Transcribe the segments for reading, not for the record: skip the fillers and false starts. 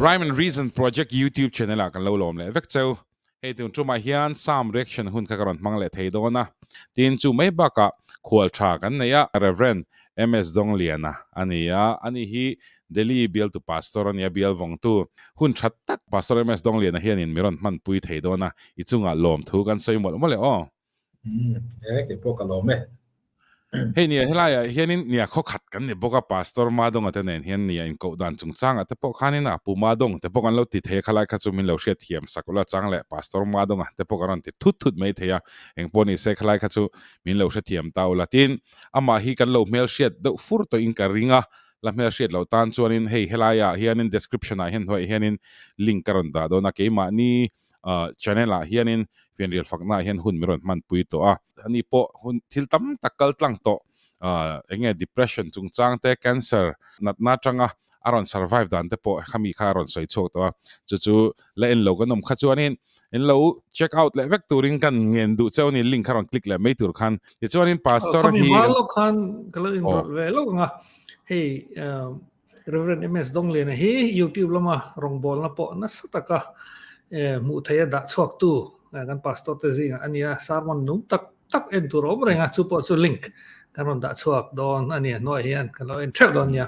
Rhyme and Reason Project YouTube channel ah kan lo lawm leh vek cheu. Hei tun tumah hian Psalm reaction hun kha ka rawn hmang leh thei dawn a. Tin, chu mai bakah khual tha kan nei a, Rev. MS Dongliana a ni a, ani hi Delhi bialtu pastor a ni a, bial vawngtu hun tha tak Pastor MS Dongliana hianin mi rawn hmanpui thei dawn a, i chungah lawmthu kan sawi mawlh mawlh e aw. He kei pawh ka lawm e. Hei nia helaiah hianin nia khawkhat kan ni bawk a, Pastor Madonga te nen hian nia inkoh dan chungchangah te pawh khanin a Pu Madong te pawh kan lo ti thei a, khalai kha chu min lo hriat thiam sak ula chang leh Pastor Madonga te pawh kan rawn ti thut thut mai thei a, engpawh ni se khalai kha chu min lo hrethiam ta ula. Tin, amah hi kan lo hmelhriat deuh fur tawhin ka ring a, la hmelhriat loh tan chuanin hei helaiah hianin description ah hian hnuaiah hianin link ka rawn dah dawn a, keimahni channel ah hianin fianrial fakna ah hian hun min rawn hmanpui tawh a, ani pawh hun thil tam tak kal tlang tawh eng nge depression chungchang te cancer natna atanga a rawn survive dan te pawh khami kha a rawn sawi chhuak tawh a, chu chu la en lo kan awm kha chuanin in lo check out leh vek turin kan ngen duh cheu ni link kha rawn click leh mai tur khan tichuanin pastor hi khami hma lawk khan ka lo inrawlh ve lawk ang a hei Rev. MS Dongliana hi YouTube lama rawngbawlna pawh nasa taka hmuh theih a dah chhuaktu kan pastor te zingah a ni a, sermon nung tak tak en tur a awm reng a, chu pawh chu link kan rawn dah chhuak dawn a ni a, hnuaiah hian kan lo en theuh dawn nia.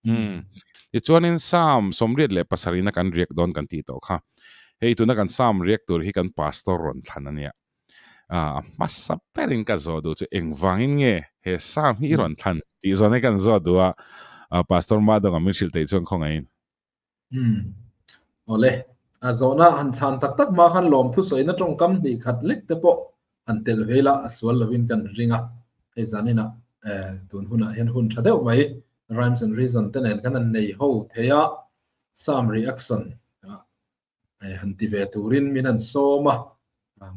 Umm. Tichuanin Psalm 77 na kan riak dawn kan tih tawh kha. Hei tuna kan Psalm riak tur hi kan pastor rawn thlan a nia. A hmasa berin ka zawh duh chu engvangin nge he Psalm hi i rawn thlan tih zawn hi kan zawh duh a, Pastor Madonga min hrilh theih chuan khawngaihin. Umm. Awle, a zawhna han chhan tak tak hma khan lawmthu sawina tawngkam hnih khat lek te pawh han tel ve ila a sual lovin kan ring a. Hei zaninah tun hunah hian hun tha deuh mai Rhymes and Reason te nen khan an nei ho thei a, Psalm reaction han ti ve turin min han sawm a,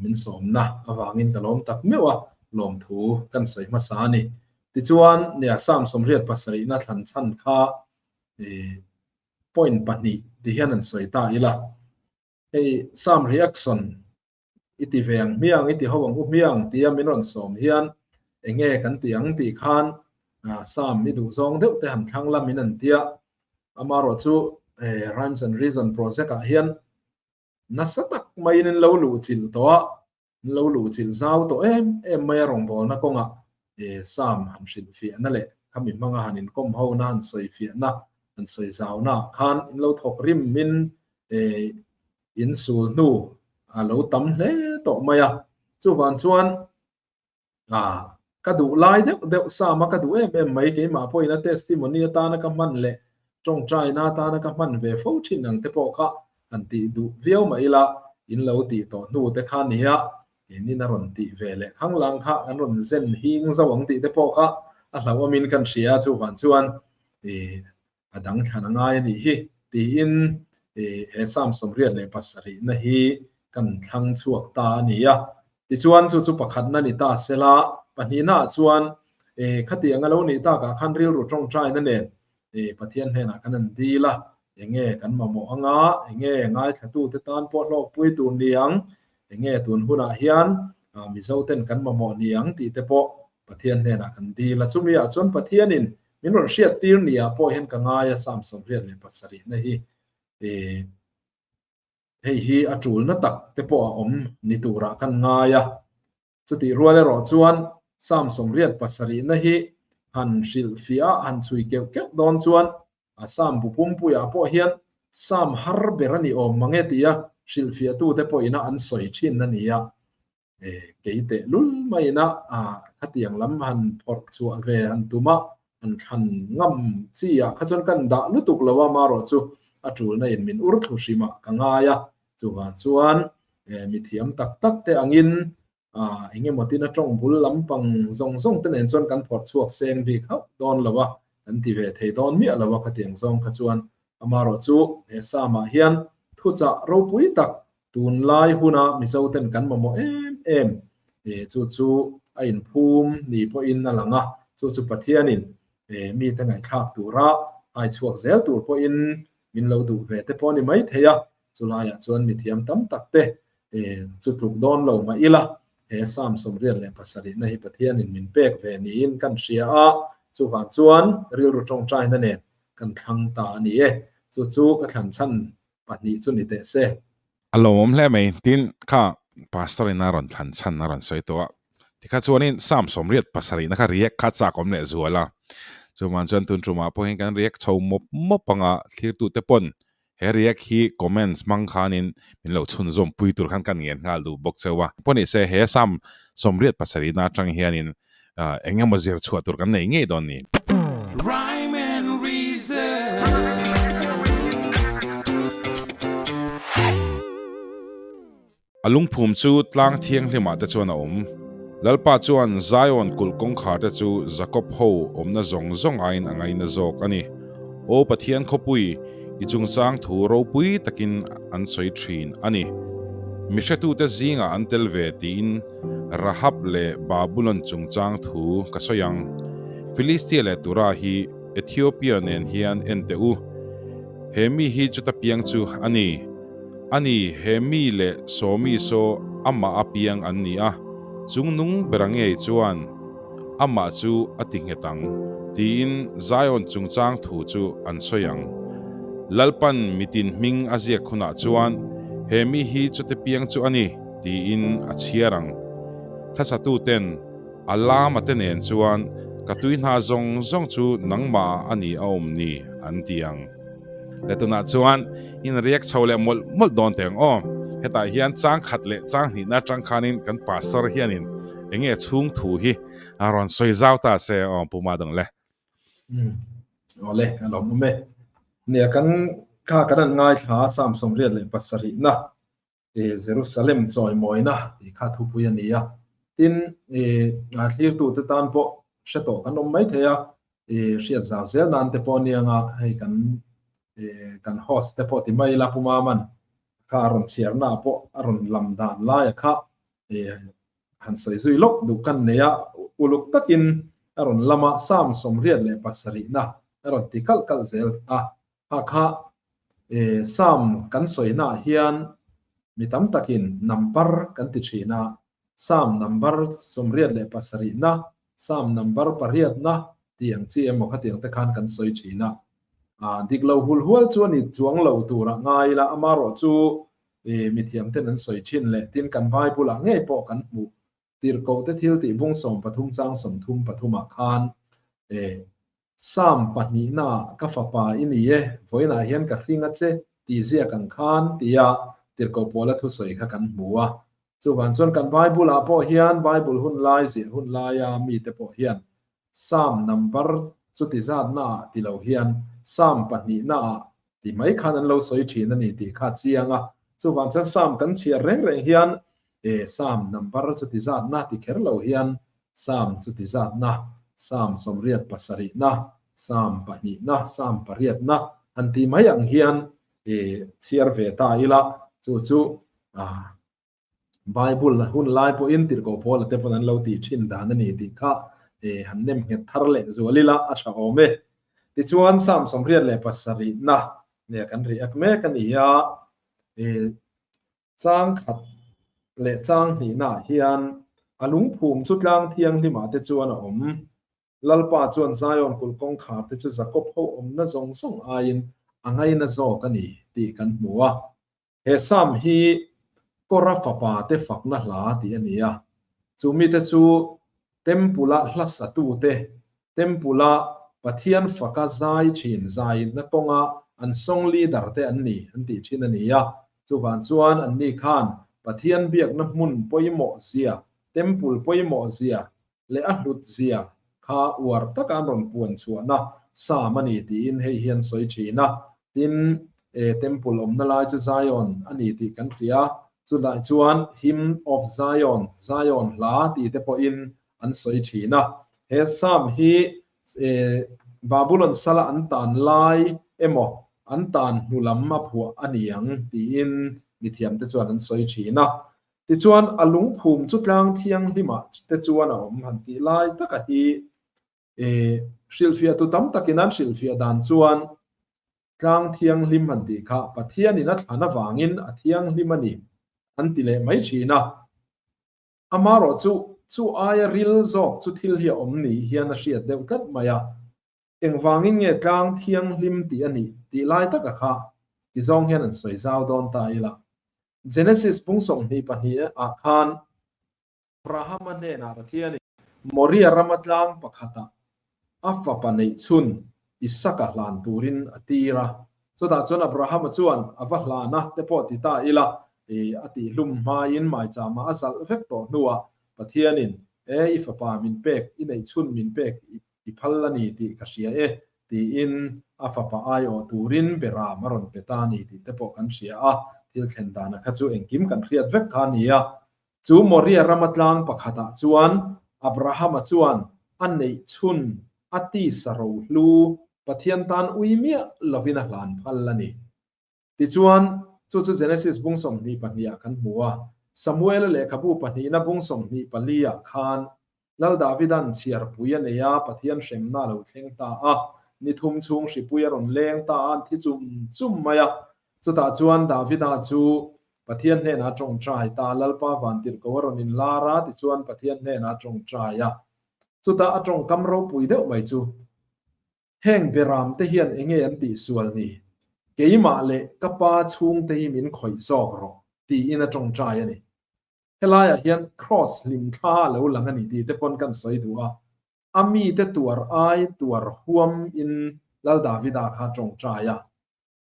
min sawmna avangin ka lawm tak meuh a, lawmthu kan sawi hmasa a ni. Tichuan, nia Psalm 77na thlan chhan kha point pahnih ti hian an sawi ta ila, hei Psalm reaction i ti ve ang hmiang, i ti ho ang u hmiang tia min rawn sawm hian enge kan ti ang tih khan Psalm i duh zawng deuh te han thlang la min an tia. Amaherawhchu Rhymes and Reason project ah hian nasa tak maiin an lo luh chilh tawh a, an lo luh chilh zau tawh em em mai a rawngbawlna kawngah Psalm han hrilhfiahna leh khami hmanga han inkawm hona han sawifiahna han sawi zauna ah khan in lo thawk rim in in sul hnu a lo tam hle tawh mai a. Chuvang chuan ka duh lai deuh deuh Psalm a ka duh em em mai keimah pawhin a testimony atana ka hman leh tawngtaina atana ka hman ve fo thin ang te pawh kha han tih duh viau mah ila in lo tih tawh hnu te kha nia keinin a rawn tih ve leh khanglang kha an rawn zen hing zo ang tih te pawh kha a hlauhawmin kan hria chuvang chuan a dang thlan a ngai a nih hi tiin he Psalm 77na hi kan thlang chhuak ta a ni a. Tichuan chu chu pakhatna ni ta sela, pahnihnaah chuan khatiang a lo nih takah khan rilru tawngtaina nen Pathian hnenah kan han dil a, enge kan mamawh anga, enge ngaithlatute tan pawh hlawkpui tur ni ang, enge tun hunah hian Mizoten kan mamawh ni ang tih te pawh Pathian hnenah kan dil a. Chumiah chuan Pathianin Min rawn hriat tir ni ah pawh hian ka ngai a Psalm 77 na hi hei hi a tulna tak te pawh a awm ni turah kan ngai a. Chutih rual erawh chuan Psalm 77 na hi han hrilhfiah a han chhui keuh keuh dawn chuan a Psalm bu pumpuiah pawh hian Psalm har ber a ni awm mange tia hrilhfiahtute pawhin a an sawi thin a ni a. Kei teh lul maina khatiang lam han phawrh chhuah ve han tum a, han thlan ngam chi ah kha chuan kan dah lutuk lo a, marawh chu a tulna in min ur thlu hrim ah ka ngai a, chuvang chuan mithiam tak tak te angin engemaw tin a tawng bul lampang zawng zawng te nen chuan kan phawrh chhuak seng bik hauh dawn lo a, kan ti ve thei dawn miah lo a khatiang zawng kha chuan amarawh chu he Psalm ah hian thuchah ropui tak Tunlai huna Mizoten kan mamawh em em chu chu a inphum ni pawhin a lang a, chu chu Pathianin mite ngaihthlak tura ai chhuak zel tur pawhin min lo duh ve te pawh a ni mai thei a, chulaiah chuan mithiam tam tak te chu tluk dawn lo mah ila he Psalm 77 na hi Pathianin min pek ve niin kan hria a, chuvang chuan rilru tawngtaina nen kan thlang ta a ni e. Chu chu ka thlan chhan pahnih chu ni teh se. A lawmawm hle mai. Tin, kha Pastor in a rawn thlan chhan a rawn sawi tawh a. Tikha chuanin Psalm 77 na kha react kha chak awm leh zual a. Chuvang chuan tun tumah pawhin kan react chho mawp mawp anga thlirtute pawn he react hi comments hmang khanin min lo chhunzawm pui tur khan kan ngen nghal duh bawk cheu a. Pawh ni se he Psalm 77 atang hianin eng emaw zir chhuah tur kan nei ngei dawn ni. Rhyme and reason. A lungphum chu tlang thianghlimah te chuan a awm. Lalpa chuan Zion kulh kawngkhar te chu Jakob ho awmna zawng zawng aiin a ngaina zawk a ni. Aw Pathian khawpui, i chungchang thu ropui takin an sawi thin a ni. Mi hretute zingah an tel ve tiin Rahab leh Babulon chungchang thu ka sawi ang. Filistia leh Tura hi Ethiopia nen hian en teh u. He mi hi chuta piang chu a ni. A ni, he mi leh sawmi saw amah a piang an ni a, chung nung bera ngei chuan amah chu a ti nghet ang, tiin Zion chungchang thu chu an sawi ang. Lalpan mitin hming a ziak hunah chuan he mi hi chute piang chu a ni, tiin a chhiar ang. Hlasatuten a lama te nen chuan ka tui hna zawng zawng chu nangmah a ni a awm ni an ti ang. Le tunah chuan in react chho leh mawlh mawlh dawn teh ang aw. Hetah hian chang khat leh chang hnihna atang khanin kan pastor hianin eng nge chhung thu hi a rawn sawi zau ta se aw Pu Madang le. Umm awle a lawm awm e. Nia kan kha kan an ngaithla a Psalm 77 na Jerusalem chawimawina tih kha thupui a ni a. Tin thlirtute tan pawh hre tawh kan awm mai thei a, hriat zau zel nan te pawh a nia nga hei kan kan host te pawh ti mai ila Pu Maman kha a rawn chhiarna ah pawh a rawn lam dan laia kha han sawi zui lawk duh kan nei a, uluk takin a rawn lam a, Psalm 77 na a rawn ti kalh kalh zel a. Kha kha Psalm kan sawina ah hian mi tam takin number kan ti thin a, Psalm number 77 na, Psalm number pariat na tih ang chi emaw khatiang te khan kan sawi thin a. Dik lo hul hual chu a ni chuang lo turah ngai ila, amarawh chu mithiam ten an sawi thin leh tin kan Bible ah ngei pawh kan hmuh tirhkoh te thil tih bung 13 chang 33 ah khan Psalm pahnihna ah ka fapa i ni e, vawiinah hian ka hring a che tih ziak ang khan tia tirhkoh Paula thusawi kha kan hmu a. Chuvang chuan kan Bible ah pawh hian Bible hun lai ziah hun laia mite pawh hian Psalm number chuti zatna ah ti lo hian Psalm pahnihna ah ti mai khan an lo sawi thin a ni tih kha a chiang a. Chuvang chuan Psalm kan chhiar reng reng hian e Psalm number chuti zatna ti kher lo hian Psalm chuti zatna, Psalm 77na, Psalm pahnihna, Psalm pariatna han ti mai ang hian e chhiar ve ta ila chu chu Bible hun lai pawhin tirhkoh Paula te pawn an lo tih thin dan a ni tih kha han nem nghet thar leh zual ila a tha awm e. Tichuan Psalm 77na nia kan react mek a ni a, chang khat leh chang hnihnaah hian a lungphum chu tlang thianghlimah te chuan a awm. Lalpa chuan Zion kulh kawngkhar te chu Jakob ho awmna zawng zawng aiin a ngaina zawk a ni tih kan hmu a. He Psalm hi Kora fapa te fakna hla tih a ni a. Chu mite chu Temple-a hla satute, Temple-a Pathian faka zai thin zainna kawnga an song leader te an ni an tih thin a ni a. Chuvang chuan anni khan Pathian biakna hmun pawimawh zia, Temple pawimawh zia leh a hlut zia kha uar taka an rawn puan chhuahna Psalm a ni tiin hei hi an sawi thin a. Tin, e Temple awmna lai chu Zion a ni tih kan hria. Chulai chuan Hymn of Zion, Zion hla tih te pawhin an sawi thin a. He Psalm hi e Babulon sala an tan lai emaw an tan hnu lam a phuah a ni ang tiin mithiamte chuan an sawi thin a. Tichuan, a lungphum chu tlang thianghlimah te chuan a awm han tih lai taka hi e hrilhfiahtu tam takin an hrilhfiah dan chuan tlang thianghlim han tih kha Pathianin a thlan avangin a thianghlim a ni an ti leh mai thin a. Amarawh chu, chu aia ril zawk chu thil hi a awm ni hian a hriat deuh tlat mai a. Engvangin nge tlang thianghlim tih a nih tih lai taka kha ti zawng hian an sawi zau dawn ta ila. Genesis pung 22 ah khan Abrahama hnenah Pathianin Moria rama tlang pakhatah a fapa neih chhun Isaka hlan turin a tir a. Chutah chuan Abrahama chuan a va hlan a te pawh ti ta ila, a tihhlum hmain maichama a zalh vek tawh hnuah Pathianin, E, i fapa min pek, i neih chhun min pek i phal a ni tih ka hria e, tiin a fapa aiawh turin beram a rawn pe ta a ni tih te pawh kan hria a, thil thlen dana kha chu engkim kan hriat vek kha a ni a. Chu Moria rama tlang pakhatah chuan Abrahama chuan a neih chhun a tisa rohlu Pathian tan ui miah lovin a hlan phal a ni. Tichuan, chu chu Genesis bung 22 ah kan hmu a. Samuela lehkhabu pahnihna bung 24 ah khan Lal Davidan chhiarpui a nei a, Pathian hremna a lo thleng ta a. Ni thum chhung hripui a rawn leng ta a, an thi chum chum mai a. Chutah chuan Davida chu Pathian hnenah a tawngtai ta, Lalpa vantirhko a rawn inlar a, tichuan Pathian hnenah a tawngtai a. Chutah a tawngkam ropui deuh mai chu, Heng beram te hian enge an tihsual ni? Keimah leh ka pa chhungte hi min khawih zawk rawh, tiin a tawngtai a ni. Helaiah hian Kraws hlimthla a lo lang a ni tih te pawn kan sawi duh a. A mite tuar ai tuar huam in Lal Davida kha tawngtai a.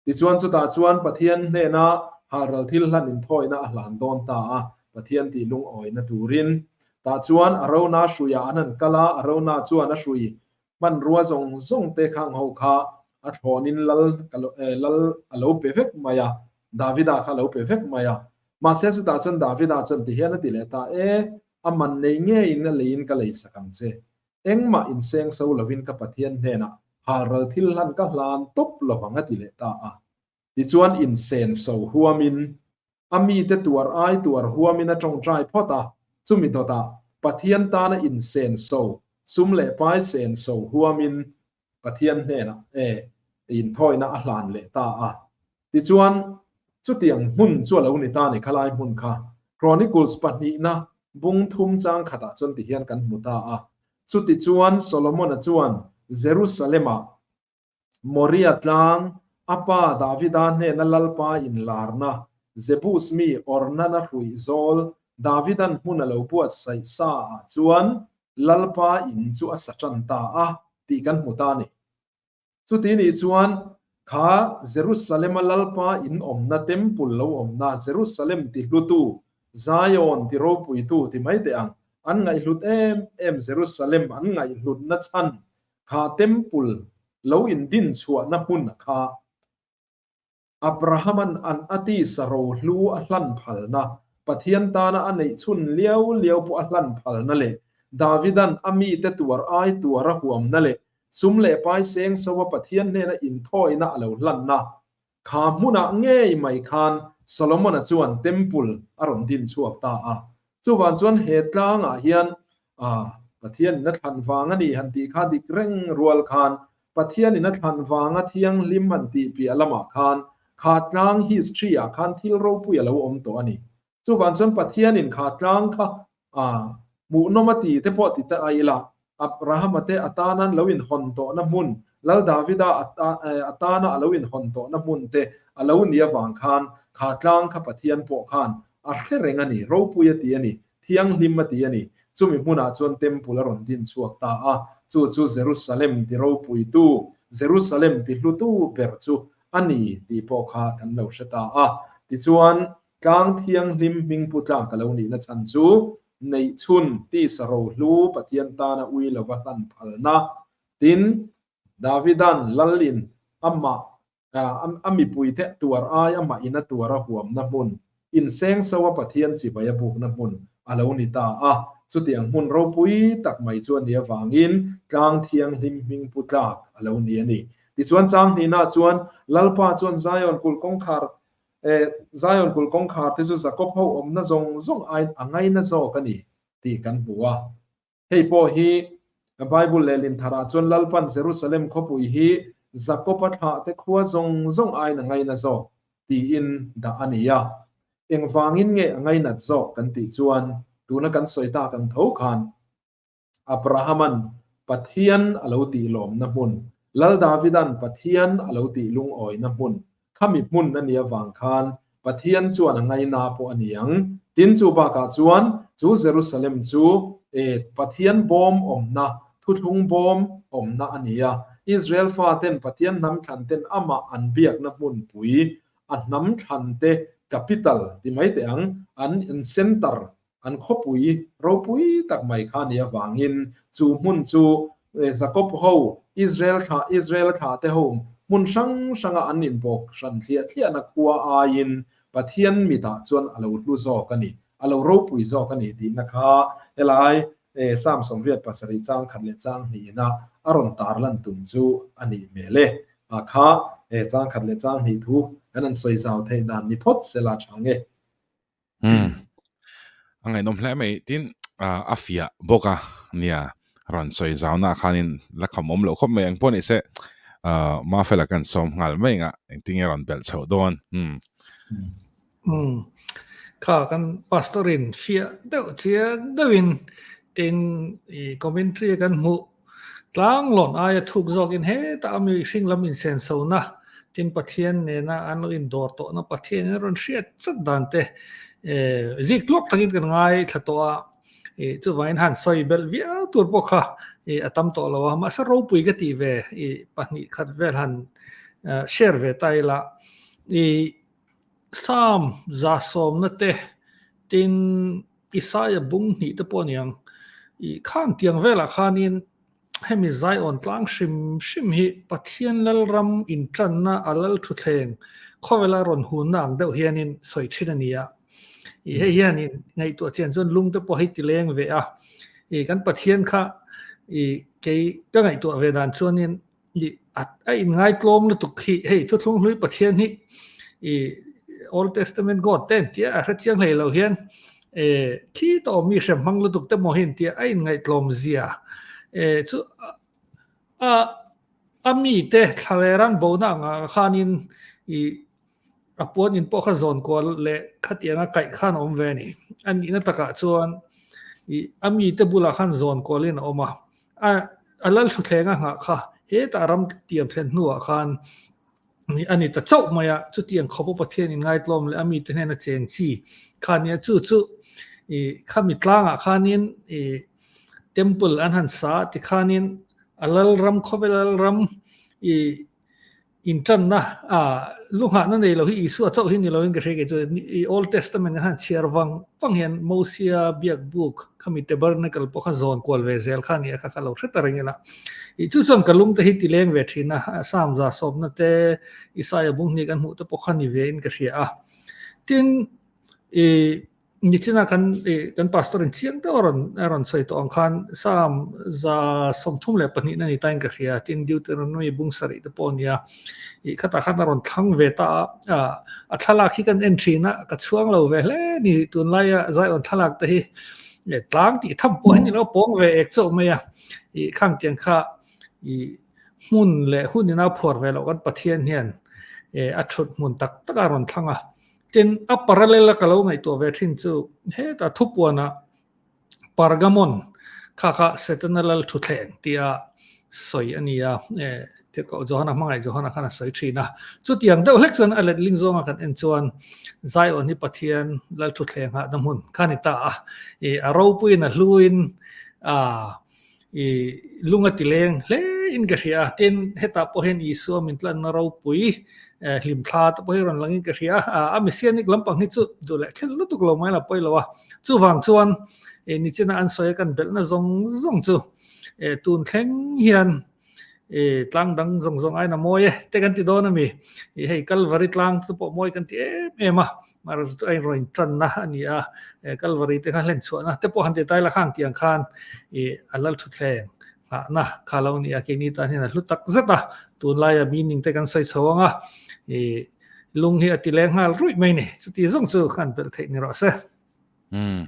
Tichuan chutah chuan Pathian hnena halral thil hlan inthawina a hlan dawn ta a, Pathian tih lungawina turin. Tah chuan Arona hruiah an han kal a, Arona chuan a hrui hmanrua zawng zawng te khang ho kha a thlawnin lal lal a lo pe vek mai a, Davida kha a lo pe vek mai a. Mahse chutah chuan Davida chuan tihian a ti leh ta, E, a man nei ngeiin a leiin ka lei sak ang che. Engmah inseng so lovin ka Pathian hnenah halral thil hlan ka hlan tawp lovang a ti leh ta a. Tichuan insen so huamin a mite tuar ai tuar huamin a tawngtai phawt a, chumi dawtah Pathian tana insen so, sum leh pai sen so huamin Pathian hnenah e inthawina a hlan leh ta a. Tichuan chutiang hmun chu a lo ni ta ni khalai hmun kha Chronicles pahnihna bung thum chang khatah chuan tihian kan hmu ta a. Chutichuan Solomon-a chuan Jerusalem-ah Moria tlang a pa Davida hnena Lalpa inlarna Jebus mi Ornana hruih zawl Davidan hmun a lo buatsaih sa ah chuan Lalpa in chu a sa tan ta a tih kan hmu ta a ni. Chuti nih chuan kha Jerusalem-a Lalpa in awmna temple lo awmna Jerusalem ti hlutu, Zion ti ropuitu ti mai teh ang, an ngaihhlut em em Jerusalem an ngaihhlutna chhan kha temple lo indin chhuahna hmun kha Abrahaman an a tisa rohlu a hlan phalna, Pathian tana a neih chhun liau liau pawh a hlan phalna leh Davidan a mite tuar ai tuar a huamna leh sum leh pai seng so a Pathian hnena inthawina a lo hlanna kha hmunah ngei mai khan Solomon-a chuan temple a rawn din chhuak ta a. Chuvang chuan he tlangah hian Pathian in a thlan vang a ni han tih kha dik reng rual khan Pathian in a thlan vanga thianghlim han tih piah lamah khan kha tlang history ah khan thil ropui a lo awm tawh a ni. Chuvang chuan Pathian in kha tlang kha hmuhnawm a ti te pawh ti ta ila, Abrahama te atanan lo inhawn tawhna hmun, Lal Davida atana a lo inhawn tawhna hmun te a lo ni avang khan kha tlang kha Pathian pawh khan a hre reng a ni, ropui a ti a ni, thianghlim a ti a ni. Chumi hmunah chuan temple a rawn din chhuak ta a, chu chu Jerusalem ti ropuitu, Jerusalem ti hlutu ber chu a ni tih pawh kha kan lo hre ta a. Tichuan, tlang thianghlim hming pu tlak a lo nihna chhan chu neih chhun tisa rohlu Pathian tana ui lova hlan phalna. Tin, Davidan Lalin amah a mipuite tuar ai amah in a tuar a huamna hmun, inseng so a Pathian chibai a bukna hmun a lo ni ta a. Chutiang hmun ropui tak mai chu a nih avangin tlang thianghlim hming pu tlak a lo ni a ni. Tichuan chang hnihna chuan Lalpa chuan Zion kulh kawngkhar Zion kulh kawngkhar te chu Jakob ho awmna zawng zawng aiin a ngaina zawk a ni tih kan hmu a. Hei pawh hi Bible lehlin tharah chuan Lalpan Jerusalem khawpui hi Jakob-a thlahte khua zawng zawng aiin a ngaina zawk tiin dah a ni a. Engvangin nge a ngainat zawk kan tih chuan tuna kan sawi tak ang tho khan Abrahaman Pathian a lo tih lawmna hmun, Lal Davidan Pathian a lo tih lungawina hmun, khami hmun a nih avang khan Pathian chuan a ngaina pawh a ni ang. Tin, chu bakah chuan chu Jerusalem chu e Pathian bawm awmna, thuthlung bawm awmna a ni a. Israel faten Pathian hnam thlanten amah an biakna hmunpui, a hnam thlante capital ti mai teh ang, an an center An khawpui ropui tak mai kha nih avangin chu hmun chu Jakob ho, Israel thlah, Israel thlahte ho hmun hrang hranga an inbawk hran thliah thliahna khua aiin Pathian mitah chuan a lo hlu zawk a ni, a lo ropui zawk a ni tihna kha helai Psalm 87 chang khat leh chang hnihina a rawn tarlan tum chu a nih hmel e. Kha chang khat leh chang hnih thu kan han sawi zau theih dan ni phawt sela tha nge. Umm. A ngaihnawm hle mai. Tin, a fiah bawk a nia rawn sawi zauna khanin la kham awm loh khawp mai. Engpawh ni se Mafela kan sawm nghal mai anga engtinge rawn belh chhoh dawn. Umm. Umm. Kha kan pastor in fiah deuh chiang deuhin tin i commentary a kan hmuh Tlanglawn aia thuk zawkin hetah a mihring lam insensona, tin Pathian nena an lo indawr tawhna Pathianin a rawn hriat chat dan te zik tluak takin kan ngaithla tawh a, chuvangin han sawi belh viau tur pawh kha a tam tawh lo a, mahse ropui ka tih ve pahnih khat vel han share ve ta ila Psalm 110 te tin Isaia bung hnih te pawh a niang. I khang tiang velah khanin hemi Zion tlang hrim hrim hi Pathian Lalram intanna a lal thuthleng khawvela rawn hunna ang deuh hianin sawi thin a ni a. I hei hianin ngaihtuah chian chuan lung te pawh hei ti leng ve a. I kan Pathian kha i kei ka ngaihtuah ve dan chuanin i a in ngaitlawm lutuk hi hei thuthlung hlui Pathian hi i Old Testament God te an tia a hre chiang hlei lo hian e khi ta awm mi hrem hmang lutuk te maw hi an tia a in ngaitlawm zia e chu a a mi te thlaler an bona anga khanin i A puan in pawh kha zawn kual leh khatianga kaih khan a awm ve a ni. A nihna takah chuan ih a mite bulah khan zawn kualin a awm a, a a lal thuthleng a nghah kha hetah ram tiam thlen hnuah khan a ni ta chauh mai a, chutiang khawpa Pathian in ngaitlawm leh a mite hnena cheng chi kha a nia, chu chu ih khami tlangah khanin ih temple an han sa tikhanin a lal ram khawvel lal ram ih Inṭanna a lunghahna nei lo hi Isua chauh hi ni loin ka hria kei chu i Old Testament khan chhiar vang vang hian Mosia biak buk khami tabernacle pawh kha zawn kual ve zel kha a ni a kha kha lo hre ta reng ila. I chu chuan ka lung te hi ti leng ve thin a, Psalm 110 te Isaia bung hnih kan hmuh te pawh kha ni ve in ka hria a. Tin i Nichina kan kan pastor in chiang deuh a rawn a rawn sawi tawh ang khan Psalm 132 na ni tain ka hria tin Deuteronomy bung sarih te pawh a nia ih khatah khan a rawn thlang ve ta a a thlalak hi kan en thin a ka chhuang lo ve hle ni tunlaia Zion thlalak te hi tlang tih tham pawh hi ni lo pawng ve ek chauh mai a ih khang tiang kha ih hmun leh hun ina phuar ve loh kan Pathian hian a thut hmun tak tak a rawn thlang a. Tin, a parallel a ka lo ngaihtuah ve thin chu hetah thupuanah Pergamon kha kha Setana lal thuthleng tia sawi a ni a, Tirhkoh Johana hmangaih Johana khan a sawi thin a. Chutiang deuh hlek chuan a letling zawnga kan en chuan Zion hi Pathian lal thuthleng hahna hmun kha a ni ta a, a ropuiin a hluin a I lung a ti leng hle in ka hria a, tin hetah pawh hian Isua min tlanna ropui hlimthla te pawh hi rawn lang in ka hria a, a messianic lampang hi chu duh leh thil lutuk lo mai la pawi lo a, chuvang chuan nichina an sawi a kan belhna zawng zawng chu tun thleng hian tlang dang zawng zawng aiin a mawi e te kan ti dawn a mi, hei Kalvari tlang te pawh mawi kan ti em em a. Maharaj chu a inrawn tanna a ni a, Kalvari te kha hlen chhuahna te pawh han ti ta ila khang tiang khan ih a lal thutthleng nghahna kha lo ni a, keini tan hian a hlu tak zet a, tunlaia meaning te kan sawi chho ang a, ih lung hi a ti leng nghal ruih mai ni, chuti zawng chu khan belh theih ni rawh se. Umm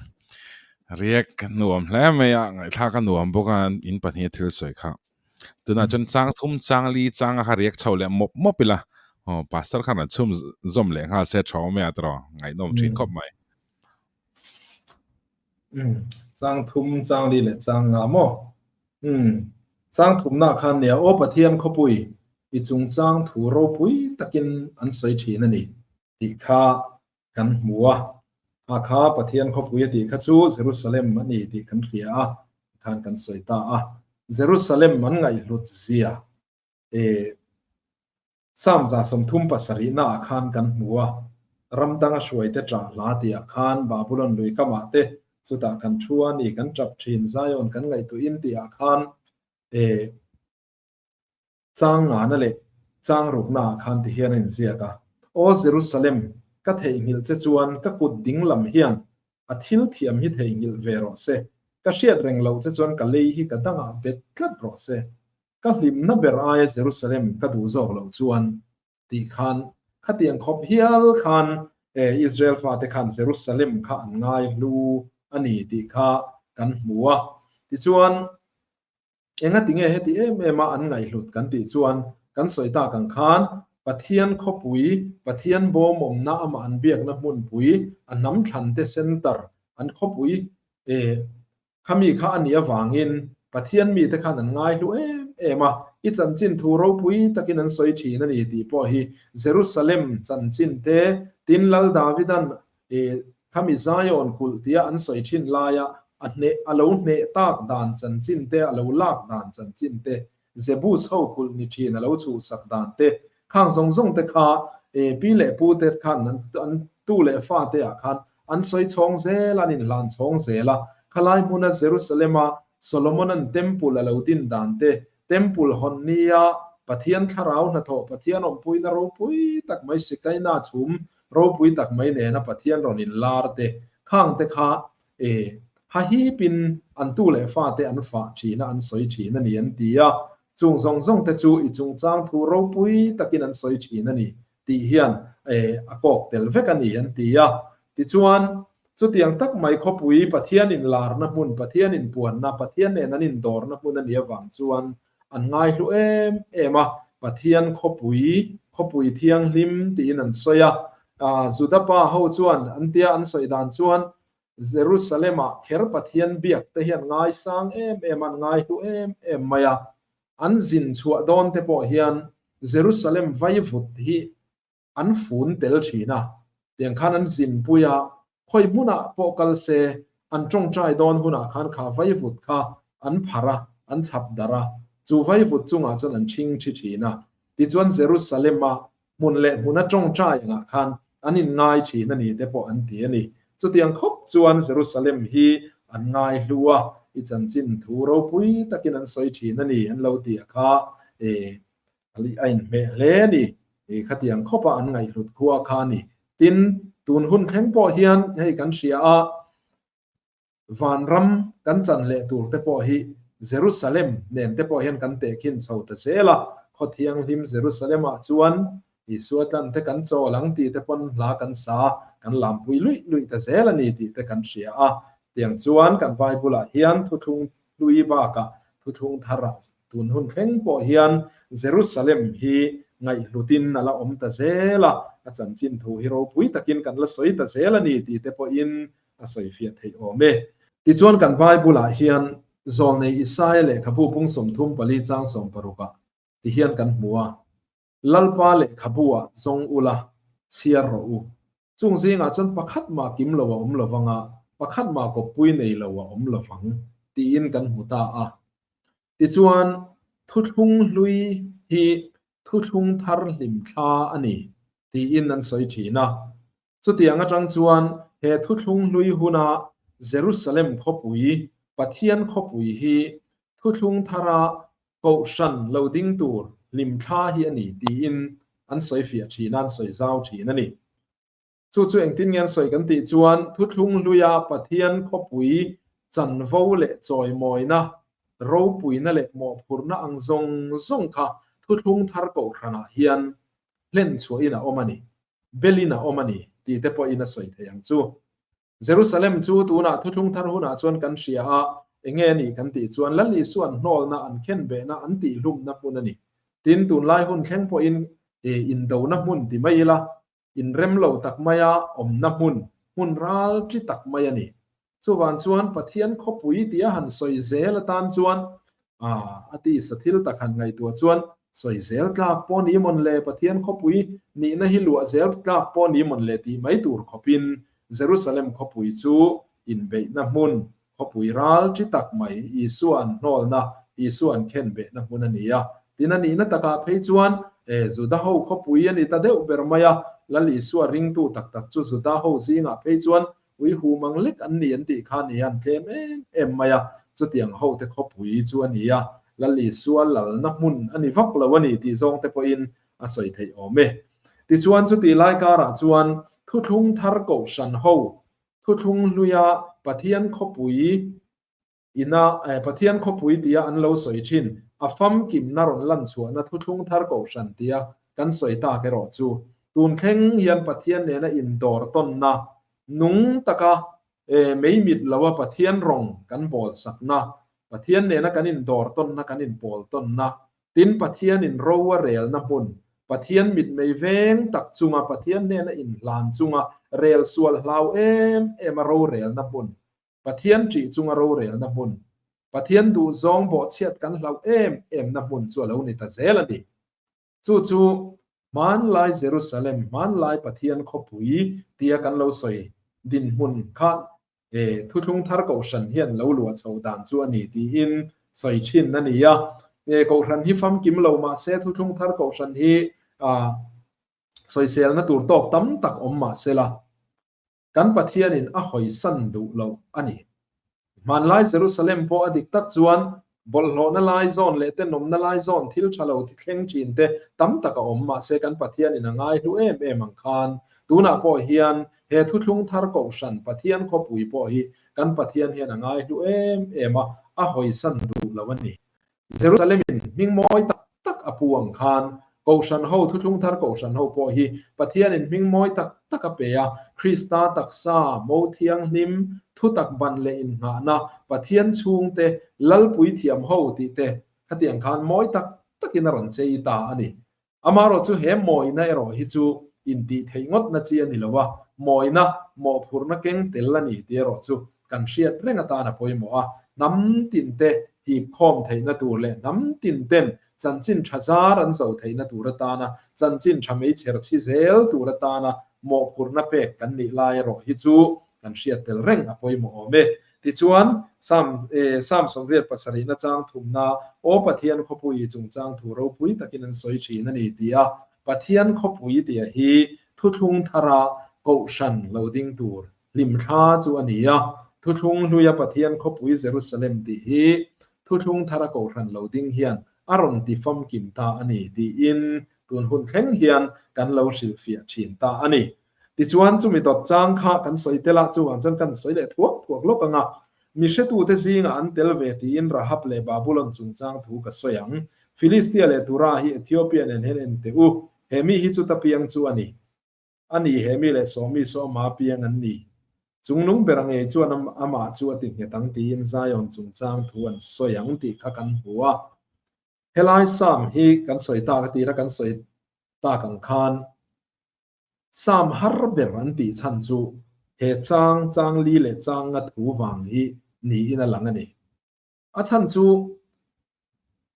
riak nuam hle mai a, ngaihthlak a nuam bawk a, in pahnih a thil sawi kha. Tunah chuan chang thum chang li chang a kha riak chho leh mawp mawp ila aw pastor khan an chhum zawm leh nghal se tha awm e a tawh ngaihnawm thin khawp mai. Chang thum chang li leh chang nga maw? Umm. Chang thumna khan nia aw Pathian khawpui i chungchang thu ropui takin an sawi thin a ni tih kha kan hmu a. Kha kha Pathian khawpui a tih kha chu Jerusalem a ni tih kan hria a, khan kan sawi ta a. Jerusalem an ngaihhlut zia e Psalm 37 naah khan kan hmu a, ram danga hruaite ṭah hla tihah khan Babulon lui kamah te chutah kan thu a ni, kan ṭap ṭhin, Zion kan ngaihtuahin tihah khan e chang ngana leh chang ruknaah khan ti hian a inziak a, Aw Jerusalem, ka theihnghilh che chuan ka kut ding lam hian a thil thiam hi theihnghilh ve rawh se, ka hriat reng loh che chuan ka lei hi ka dangah bet tlat rawh se. Ka hlimna ber aia Jerusalem ka duh zawk loh chuan tih khan khatiang khawp hial khan Israel fate khan Jerusalem kha an ngai hlu a ni tih kha kan hmu a. Tichuan, engati nge heti em em a an ngaihhlut kan tih chuan kan sawi tak ang khan Pathian khawpui, Pathian bawmawmna amah an biakna hmunpui, a hnam thlante center, an khawpui Khami kha a nih avangin Pathian mite khan an ngaihlu em em a, i chanchin thu ropui takin an sawi thin a ni tih pawh hi Jerusalem chanchin te, tin Lal Davidan khami Zion kulh tia an sawi thin laia a hneh a lo hneh tak dan chanchin te, a lo lak dan chanchin te, Jebus ho kulh ni thin a lo chhuhsak dan te, khang zawng zawng te kha pi leh pu te khan an tu leh fa te ah khan An sawi chhawng zel, an inhlan chhawng zel a. Khalai hmuna Jerusalem-a Solomon-a'n Temple a lo din dan te, Temple hawn nia Pathian thlarau hnathawh, Pathian awmpuina ropui tak mai Shekinah chhum ropui tak mai nena Pathian rawn inlar te, khang te kha e hahipin an tu leh fate an fah thin a, an sawi thin a ni an ti a. Chung zawng zawng te chu i chungchang thu ropui takin an sawi thin a ni. tih hian a kawk tel vek a ni an ti a. Tichuan, chutiang tak mai khawpui Pathian inlarna hmun, Pathian inpuanna, Pathian nen an indawrna hmun a nih avang chuan an ngaihlu em em a, Pathian khawpui, khawpui thianghlim tiin an sawi a. Juda pa ho chuan an tia an sawi dan chuan Jerusalem-ah kher Pathian biak te hian ngaisang em em a, an ngaihlu em em mai a. An zin chhuah dawn te pawh hian Jerusalem vaivut hi an fun tel thin a, tiang khan an zinpui a, khawi hmunah pawh kal se an tawngtai dawn hunah khan kha vaivut kha an phar a, an chhap darh a, chu vaivut chungah chuan an chhing thi thin a. Tichuan Jerusalem-a hmun leh hmuna tawngtai angah khan an inngai thin a ni te pawh an ti a ni. Chutiang khawp chuan Jerusalem hi an ngai hlu a, i chanchin thu ropui takin an sawi thin a ni an lo ti a kha e a inhmeh hle a ni. E khatiang khawpa an ngaihhlut khua kha a ni. Tin, tun hun thleng pawh hian hei kan hria a, Vanram kan chan leh tur te pawh hi Jerusalem nen te pawh hian kan tehkhin chho ta zel a, khaw thianghlim Jerusalem ah chuan Isua tlan te kan chawl ang tih te pawn hla kan sa, kan lampui luih luih ta zel a ni tih te kan hria a. Tiang chuan kan Bible ah hian thuthlung hlui bakah thuthlung thar ah tun hun thleng pawh hian Jerusalem hi ngaihhlutin a la awm ta zel a, a chanchin thu hi ropui takin kan la sawi ta zel a ni tih te pawhin a sawi fiah theih awm e. Tichuan kan Bible-ah hian Zawlnei Isaia lehkhabu pung 34 chang 16 ah ti hian kan hmu a, Lalpa lehkhabu-ah zawng ula, chhiar rawh u. Chung zingah chuan pakhat mah kim lo a awm lo vang a, pakhat mah kawppui nei lo a awm lo vang, tiin kan hmu ta a. Tichuan, thuthlung hlui hi thuthlung thar hlimthla a ni, tiin an sawi thin a. Chutiang atang chuan he thuthlung hlui huna Jerusalem khawpui, Pathian khawpui hi thuthlung thara kohhran lo ding tur hlimthla hi a ni tiin an sawi fiah thin a, an sawi zau thin a ni. Chu chu engtin nge an sawi kan tih chuan thuthlung hluia Pathian khawpui chanvo leh chawimawina, ropuina leh mawhphurhna ang zawng zawng kha thuthlung thar kohhranah hian hlen chhuahin a awm a ni. Belin a awm a ni tih te pawhin a sawi thei ang chu. Jerusalem chu tunah thuthlung thar hunah chuan kan hria a, enge a nih kan tih chuan Lal Isua'n hnawlna an khenbehna an tihhlumna hmun a ni. Tin, tunlai hun thleng pawhin indona hmun ti mai ila, inrem lo tak maia awmna hmun, hmun ral chi tak mai a ni. Chuvang chuan Pathian khawpui tia han sawi zel atan chuan A tisa thil tak han ngaihtuah chuan sawi zel tlak pawh ni mawn le, Pathian khawpui nihna hi luah zel tlak pawh ni mawn le tih mai tur khawpin Jerusalem khawpui chu inbeihna hmun, khawpui ral chi tak mai Isua an hnawlna, Isua an khenbehna hmun a ni a. Tin a nihna takah phei chuan Juda ho khawpui a ni ta deuh ber mai a, Lal Isua ringtu tak tak chu Juda ho zingah phei chuan Ui hum ang lek an ni an tih kha nia an tlem em em mai a, chutiang hote khawpui chu a ni a, Lal Isua lalna hmun a ni vak lo a ni tih zawng te pawhin a sawi theih awm e. Tichuan chutih lai karah chuan thuthlung thar kohhran ho, thuthlung hluia Pathian khawpui ina Pathian khawpui tia an lo sawi thin, a famkimna rawn lan chhuahna thuthlung thar kohhran tia kan sawi tak erawh chu tun thleng hian Pathian nena indawr tawnna nung taka mei mit loa Pathian rawng kan bawl sakna, Pathian nena kan indawr tawnna kan inpawl tawnna, tin Pathianin ro a relna hmun, Pathian mitmei veng tak chunga Pathian nena inhlan chunga rel sual hlau em em a rorelna hmun, Pathian ṭih chunga rorelna hmun, Pathian duhzawng bawhchhiat kan hlauh em emna hmun chu a lo ni ta zel a ni. Chu chu hmanlai Jerusalem, hmanlai Pathian khawpui tia kan lo sawi dinhmun kha thuthlung thar kohhran hian lo luah chho dan chu a ni tiin sawi thin a ni a. Kohhran hi famkim lo mah se thuthlung thar kohhran hi sawiselna tur tawk tam tak awm mah sela, Kan Pathianin a hawisan duh loh a ni. Hmanlai Jerusalem pawh a dik tak chuan bawlhhlawhna lai zawn leh tenawmna lai zawn thil tha lo thi thleng thin te tam tak a awm. Mahse kan Pathianin a ngai hlu em em ang khan tunah pawh hian he thuthlung thar kohhran Pathian khawpui pawh hi kan Pathian hian a ngai hlu em em a, a hawisan duh lo a ni. Jerusalem-in hming mawi tak tak a pu ang khan Kohhran ho, Thuthlung Thar Kohhran ho pawh hi Pathianin hming mawi tak tak a pe a, Krista taksa, mo thianghlim, thutak ban leh innghahna, Pathian chhungte, Lalpui thiam ho tih te khatiang khan mawi tak takin a rawn chei ta a ni. Amaherawh chu he mawina erawh hi chu intih theih ngawtna chi a ni lo a, mawina, mawhphurhna keng tel a ni tih erawh chu kan hriat reng atan a pawimawh a, hnam tinte hip khawm theihna tur leh hnam tinten chanchin tha zar an zo theihna tur atana chanchin tha meichher chhi zel tur atana mawhphurhna pek kan nih lai erawh hi chu kan hriat tel reng a pawimawh awm e. Tichuan, Sam, Sam 77 chang thumna, Aw Pathian khawpui chungchang thu ropui takin an sawi thin a ni ti a, Pathian khawpui tia hi thuthlung thara kohhran lo ding tur hlimthla chu a ni a, thuthlung hluia Pathian khawpui Jerusalem tih hi thuthlung thara kohhran lo ding hian a rawn ti famkim ta a ni tiin tun hun thleng hian kan lo hrilhfiah thin ta a ni. Tichuan, chumi dawt chang kha kan sawi tel a, chuvang chuan kan sawi leh thuak thuak lawk ang a. Mi hretute zingah an tel ve tiin Rahab leh Babulon chungchang thu ka sawi ang. Filistia leh Tura hi Ethiopia nen hian en teh u, he mi hi chuta piang chu a ni. A ni, he mi leh sawmi sawma piang an ni. Chungnung ber ngei chuan amah chu a ti nghet ang tiin Zion chungchang thu an sawi ang tih kha kan hmu a. Helai Psalm hi kan sawi tak a tira kan sawi tak ang khan, Sam har ber an tih chhan chu he chang chang li leh chang nga thu vang hi niin a lang a ni. A chhan chu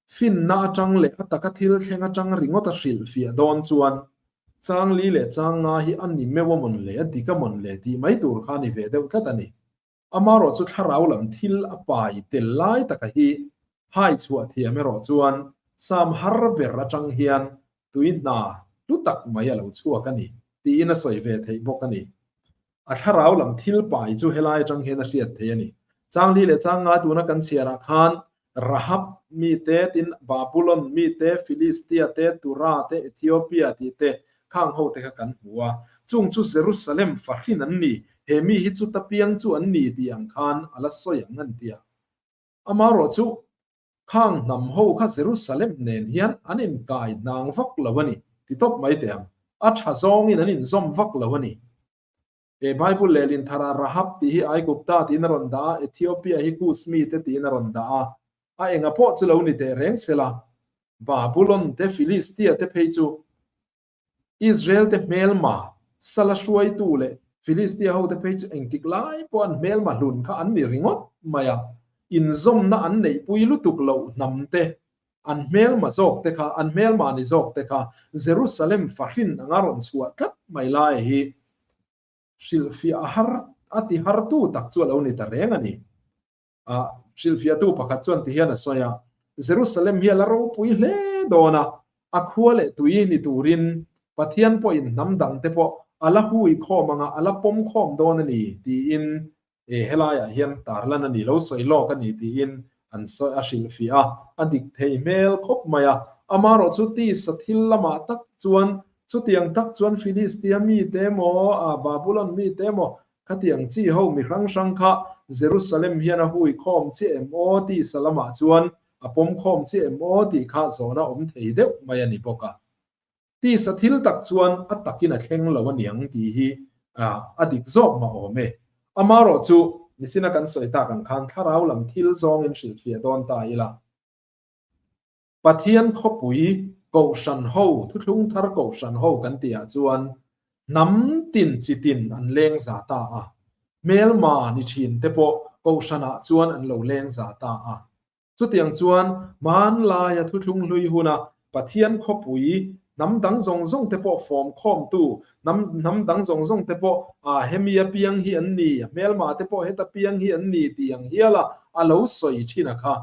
finna atang leh a taka thil thleng atang ringawt a hrilhfiah dawn chuan chang li leh chang nga hi a ni meuh a mawn le, a dik a mawn le tih mai tur kha a ni ve deuh tlat a ni. Amaherawh chu thlarau lam thil a pai tel lai taka hi hai chhuah thiam erawh chuan Sam har ber atang hian tui hna hlu tak mai a lo chhuak a ni tiin a sawi ve theih bawk a ni. A thlarau lam thil pai chu helai atang hian a hriat theih a ni. Changli leh Changnga tuna kan chhiarah khan Rahab mite, tin Babulon mite, Filistia te, Tura te, Ethiopia tih te khang ho te kha kan hmu a. Chung chu Jerusalem fahrin an ni, he mi hi chu ta piang chu an ni tih ang khan a la sawi ang an ti a. Amaherawh chu khang hnam ho kha Jerusalem nen hian an inkai hnang vak lo a ni ti tawp mai teh ang. A tha zawngin an inzawm vak lo a ni. He Bible lehlin tharah Rahab tih hi Aigupta tiin a rawn dah a, Ethiopia hi Kus mite tiin a rawn dah a. A enga pawh chu lo ni teh reng sela, Babulon te, Filistia te phei chu Israel te hmelma, sala hruaitu leh Filistia hote phei chu engtik lai pawh an hmelma hlun kha an ni ringawt mai a. inzawmna an neihpui lutuk loh hnam te, an hmelma zawk te kha, an hmelma ni zawk te kha Jerusalem fahrin anga rawn chhuah tlat mai lai hi hrilhfiah a har a ti hartu tak chu a lo ni ta reng a ni. A hrilhfiahtu pakhat chuan ti hian a sawi a, Jerusalem hi a la ropui hle dawn a, a khua leh tui ni turin Pathian pawhin hnam dangte pawh a la hui khawm anga a la pawm khawm dawn a ni tiin e helaiah hian tarlan a ni lo sawi lawk a ni tiin an sawi a hrilhfiah a, a dik thei hmel khawp mai a. Amaherawh chu tisa thil lamah tak chuan chutiang tak chuan Philistia mite emaw, Babulon mite emaw Khatiang chi ho mi hrang hrang kha Jerusalem hian a hui khawm chiah em aw tih salamah chuan a pawm khawm chiah em aw tih kha zawhna awm thei deuh mai a ni bawk a. Tisa thil tak chuan a takin a thleng lo a niang tih hi a dik zawk mah awm e. Amarawh chu nichina kan sawi tak ang khan thlarau lam thil zawngin hrilhfiah dawn ta ila. Pathian khawpui Kohhran ho, Thuthlung Thar Kohhran ho kan tihah chuan hnam tin chi tin an leng za ta a. Hmelma ni thin te pawh Kohhranah chuan an lo leng za ta a. Chutiang chuan hmanlaia Thuthlung hlui huna Pathian khawpui hnam dang zawng zawng te pawh fawm khawmtu, hnam hnam dang zawng zawng te pawh ah hemi a piang hi an ni, hmelma te pawh heta piang hi an ni tih ang hiala a lo sawi thin a kha.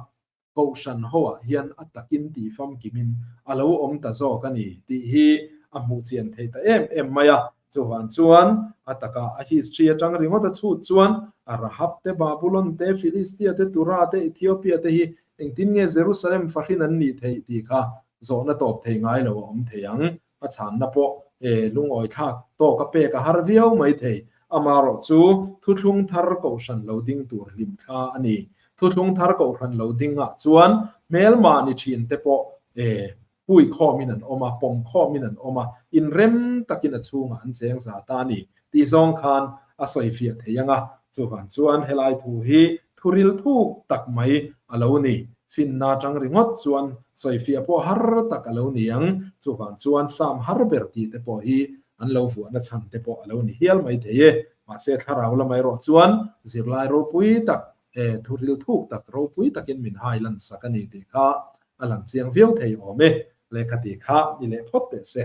Kohhran hoah hian a takin tih famkimin a lo awm ta zawk a ni tih hi a hmuh chian thei ta em em mai a. Chuvang chuan a taka a history atang ringawt a chhut chuan a Rahab te, Babulon te, Philistia te, Tura te, Ethiopia te hi engtin nge Jerusalem fahrin an nih theih tih kha zawhna tawp thei ngai lo a awm thei ang. A chhanna pawh e lungawi thlak tawk a pek a har viau mai thei. Amaherawh chu Thuthlung Thar Kohhran lo ding tur hlim thla a ni. Thuthlung Thar Kohhran lo ding ah chuan hmelma ni thin te pawh e hui khawmin an awm a, pawm khawmin an awm a, inrem takin a chhungah an cheng za ta a ni tih zawng khan a sawifiah thei ang a. Chuvang chuan helai thu hi thuril thuk tak mai a lo ni. Finna atang ringawt chuan sawifiah pawh har tak a lo ni ang. Chuvang chuan Sam har ber tih te pawh hi an lo vuahna chhan te pawh a lo ni hial mai thei e. Mahse thlarau lamah erawh chuan zirlai ropui tak e thuril thuk tak ropui takin min hai lan sak a ni tih kha a lang chiang viau thei awm e. Lehkha tih kha ni leh phawt teh se.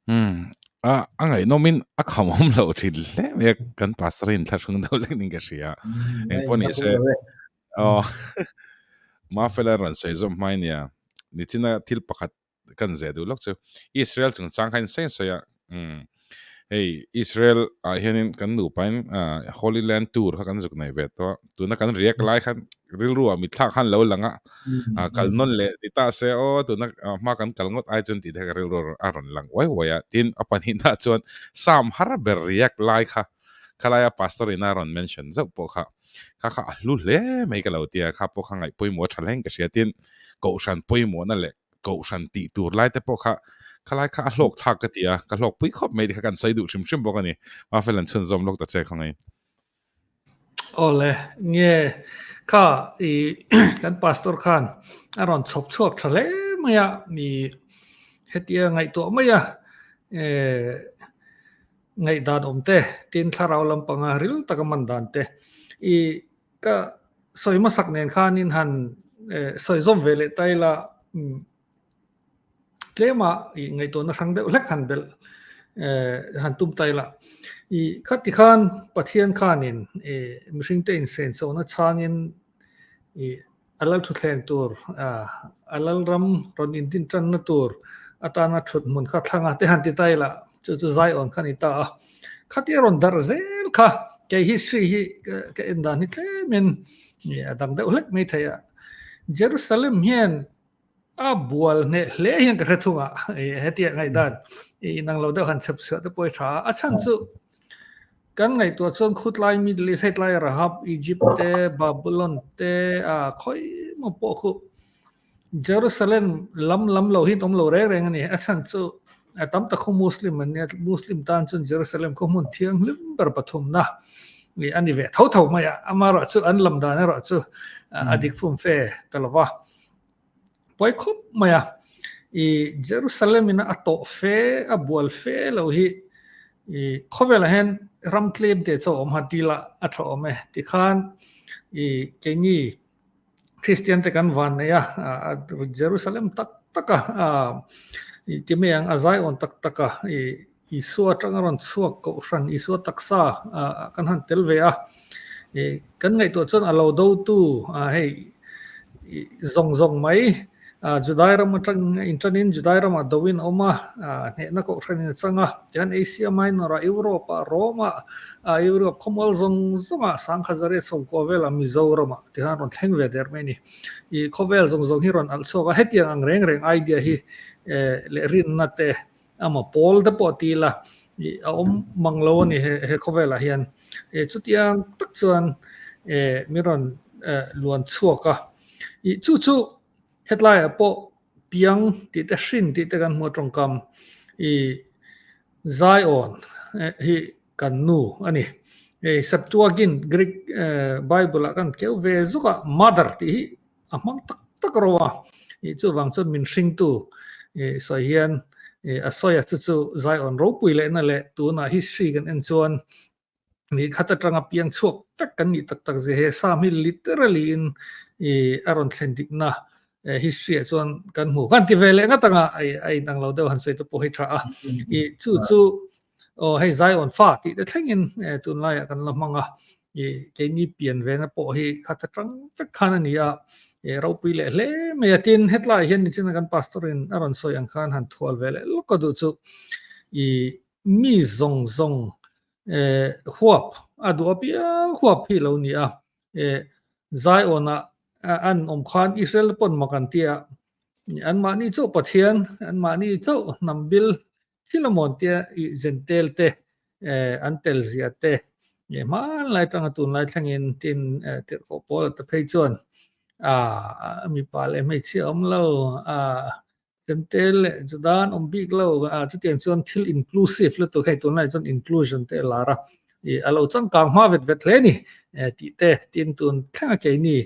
Hmm. A a ngaihnawmin a khamawm loh thin hle mai a, kan pastor in thlahrung deuh lek ning ka hria. Eng pawh ni se. Aw. Mafela rawn sawi zawm hmai nia. Nichina thil pakhat kan zeh duh lawk chu. Israel chungchang kha in sawi sawi a. Hmm. Hei Israel ah hianin kan nupain Holy Land tour kha kan zuk nei ve tawh a. Tuna kan riak lai khan rilru ah mitthla khan lo lang a. Kal nawn leh ni ta se aw tuna hma kan kal ngawt ai chuan tih te kha rilru a rawn lang uai uai a. Tin a pahnihna chuan Sam har ber riak lai kha khalaia pastor ina rawn mention zauh pawh kha kha kha a hlu hle mai ka lo tia kha pawh kha ngaih pawimawh a tha hle in ka hria. Tin Kohhran pawimawhna leh Kohhran tih tur lai te pawh kha khalai kha a hlawk thlak ka ti a, ka hlawk pui khawp mai ti kha kan sawi duh hrim hrim bawk a ni. Mafel an chhunzawm lawk ta che khawngaih. Awle, nge kha i kan pastor khan a rawn chhawp chhuak tha hle mai a, mi hetia ngaihtuah mai a, eh ngaihdan awm te, tin thlarau lampanga ril taka man dan te i Ka sawi hmasak nen khanin han sawi zawm ve leh ta ila tlema i ngaihtuahna hrang deuh hlek han belh han tum ta ila. I khati khan Pathian khanin i mihringte insenchona chhangin i a lal thuthleng tur a lal ram rawn indin tanna tur atana thut hmun kha thlanga te han ti ta ila chu chu Zion kha ni ta a. Khati a rawn darh zel kha kei history hi ka en dan hi tlemin a dang deuh hlek mai thei a. Jerusalem hian a bual hneh hle hian ka hre thung a hetiang ngaihdan inang lo deuh han chhep chhuah te pawh hi tha a. A chhan chu kan ngaihtuah chuan khutlai Middle East hetlai Rahab Egypt te Babylon te a khawi maw pawh khu Jerusalem lam lam lo hi an awm lo reng reng a ni. A chhan chu a tam tak khu Muslim an nia, Muslim tan chuan Jerusalem khaw hmun thianghlim ber pathumna a ni ve tho tho mai a. Amaherawh chu an lam dan erawh chu a dik fum fe ta lo va. Pawi khawp mai a, i Jerusalem in a tawh fe, a bual fe lo hi i khawvelah hian. ram tlem te chaw awm han ti la a tha awm e. Tikhan i keini Kristian te kan van nei a, Jerusalem tak tak a, i ti mai ang a Zion tak tak a, i Isua atanga rawn chhuak kohhran Isua taksa kan han tel ve a, i kan ngaihtuah chuan a lo dotu hei zawng zawng mai Judai ram atang inṭanin Judai ramah doin a awm a, hnehna kohhranin a chang a, tihian Asia Minor-ah, Europe-ah, Rome-ah, Europe khawmual zawng zawngah Sangkhazariat sawmkua velah Mizoramah tihian rawn thleng ve der mai a ni. I khawvel zawng zawng hi rawn alh chhuak a, hetiang ang reng reng idea hi leh rinna te ama pawl te pawh ti ila a awm mang lo a ni he khawvelah hian. Chutiang tak chuan min rawn luan chhuak a. I chu chu hetlaiah pawh piang tih te hrin tih te kan hmu a tawngkam i Zion hi kan nu a ni. Septuagint Greek Bible ah kan keu ve zuk a mother tih hi a hmang tak tak ro a, i chuvang chuan min hringtu i sawi hian i a sawi a chu chu Zion ropui lehna leh tunah history kan en chuan ni khat atanga piang chhuak vek kan nih tak tak zia he Psalm hi literally in i a rawn thlen dikna history ah chuan kan hmu kan ti ve leh ngat anga ai a inang lo deuh han sawi te pawh hi tha a i chu chu aw hei Zion fa tih te thlengin tunlaiah kan la hmang a I keini pian vena pawh hi khat atang vek khan a ni a, i ropui leh hle mai a. Tin, hetlaiah hian nichina kan pastor in a rawn sawi ang khan han thual ve leh lawk a duh chu i mi zawng zawng huap a duh apiang huap hi lo ni a. Zion-ah an awm khan Israel pawn mak an ti a, anmahni chauh Pathian, anmahni chauh hnam bil Thil a mawn tia i zentel te an tel zia te nge hmanlai tanga tunlai thlengin tin tirhkoh pawl te phei chuan a mipa leh hmeichhia awm lo a zentel leh chudan awm bik lo a chutiang chuan thil inclusive lutuk hei tunlai chuan inclusion te a lar a i a lo changkang hma vet vet hle a ni tih te tin tun thlenga keini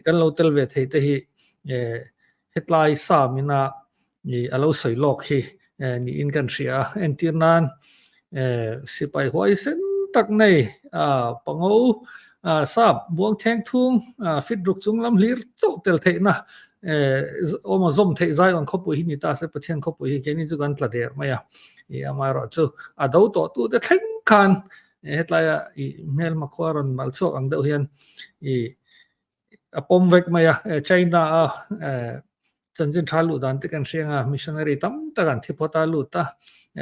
kan lo tel ve thei te hi Hetlai Sam ina a lo sawi lawk hi niin kan hria a, entir nan sipai huaisen tak nei pango sap buang theng thung fit ruk chung lam hlir chauh tel theihna awm a zawm theih Zion khawpui hi ni ta se Pathian khawpui hi keini chu kan tla der mai a, amaherawh chu a do tawh tu te thleng khan hetlaia i hmelma khua rawn mal chhuak ang deuh hian i a pawm vek mai a, China a chanchin tha luh dan te kan hria anga missionary tam tak an thi phawt a lut a,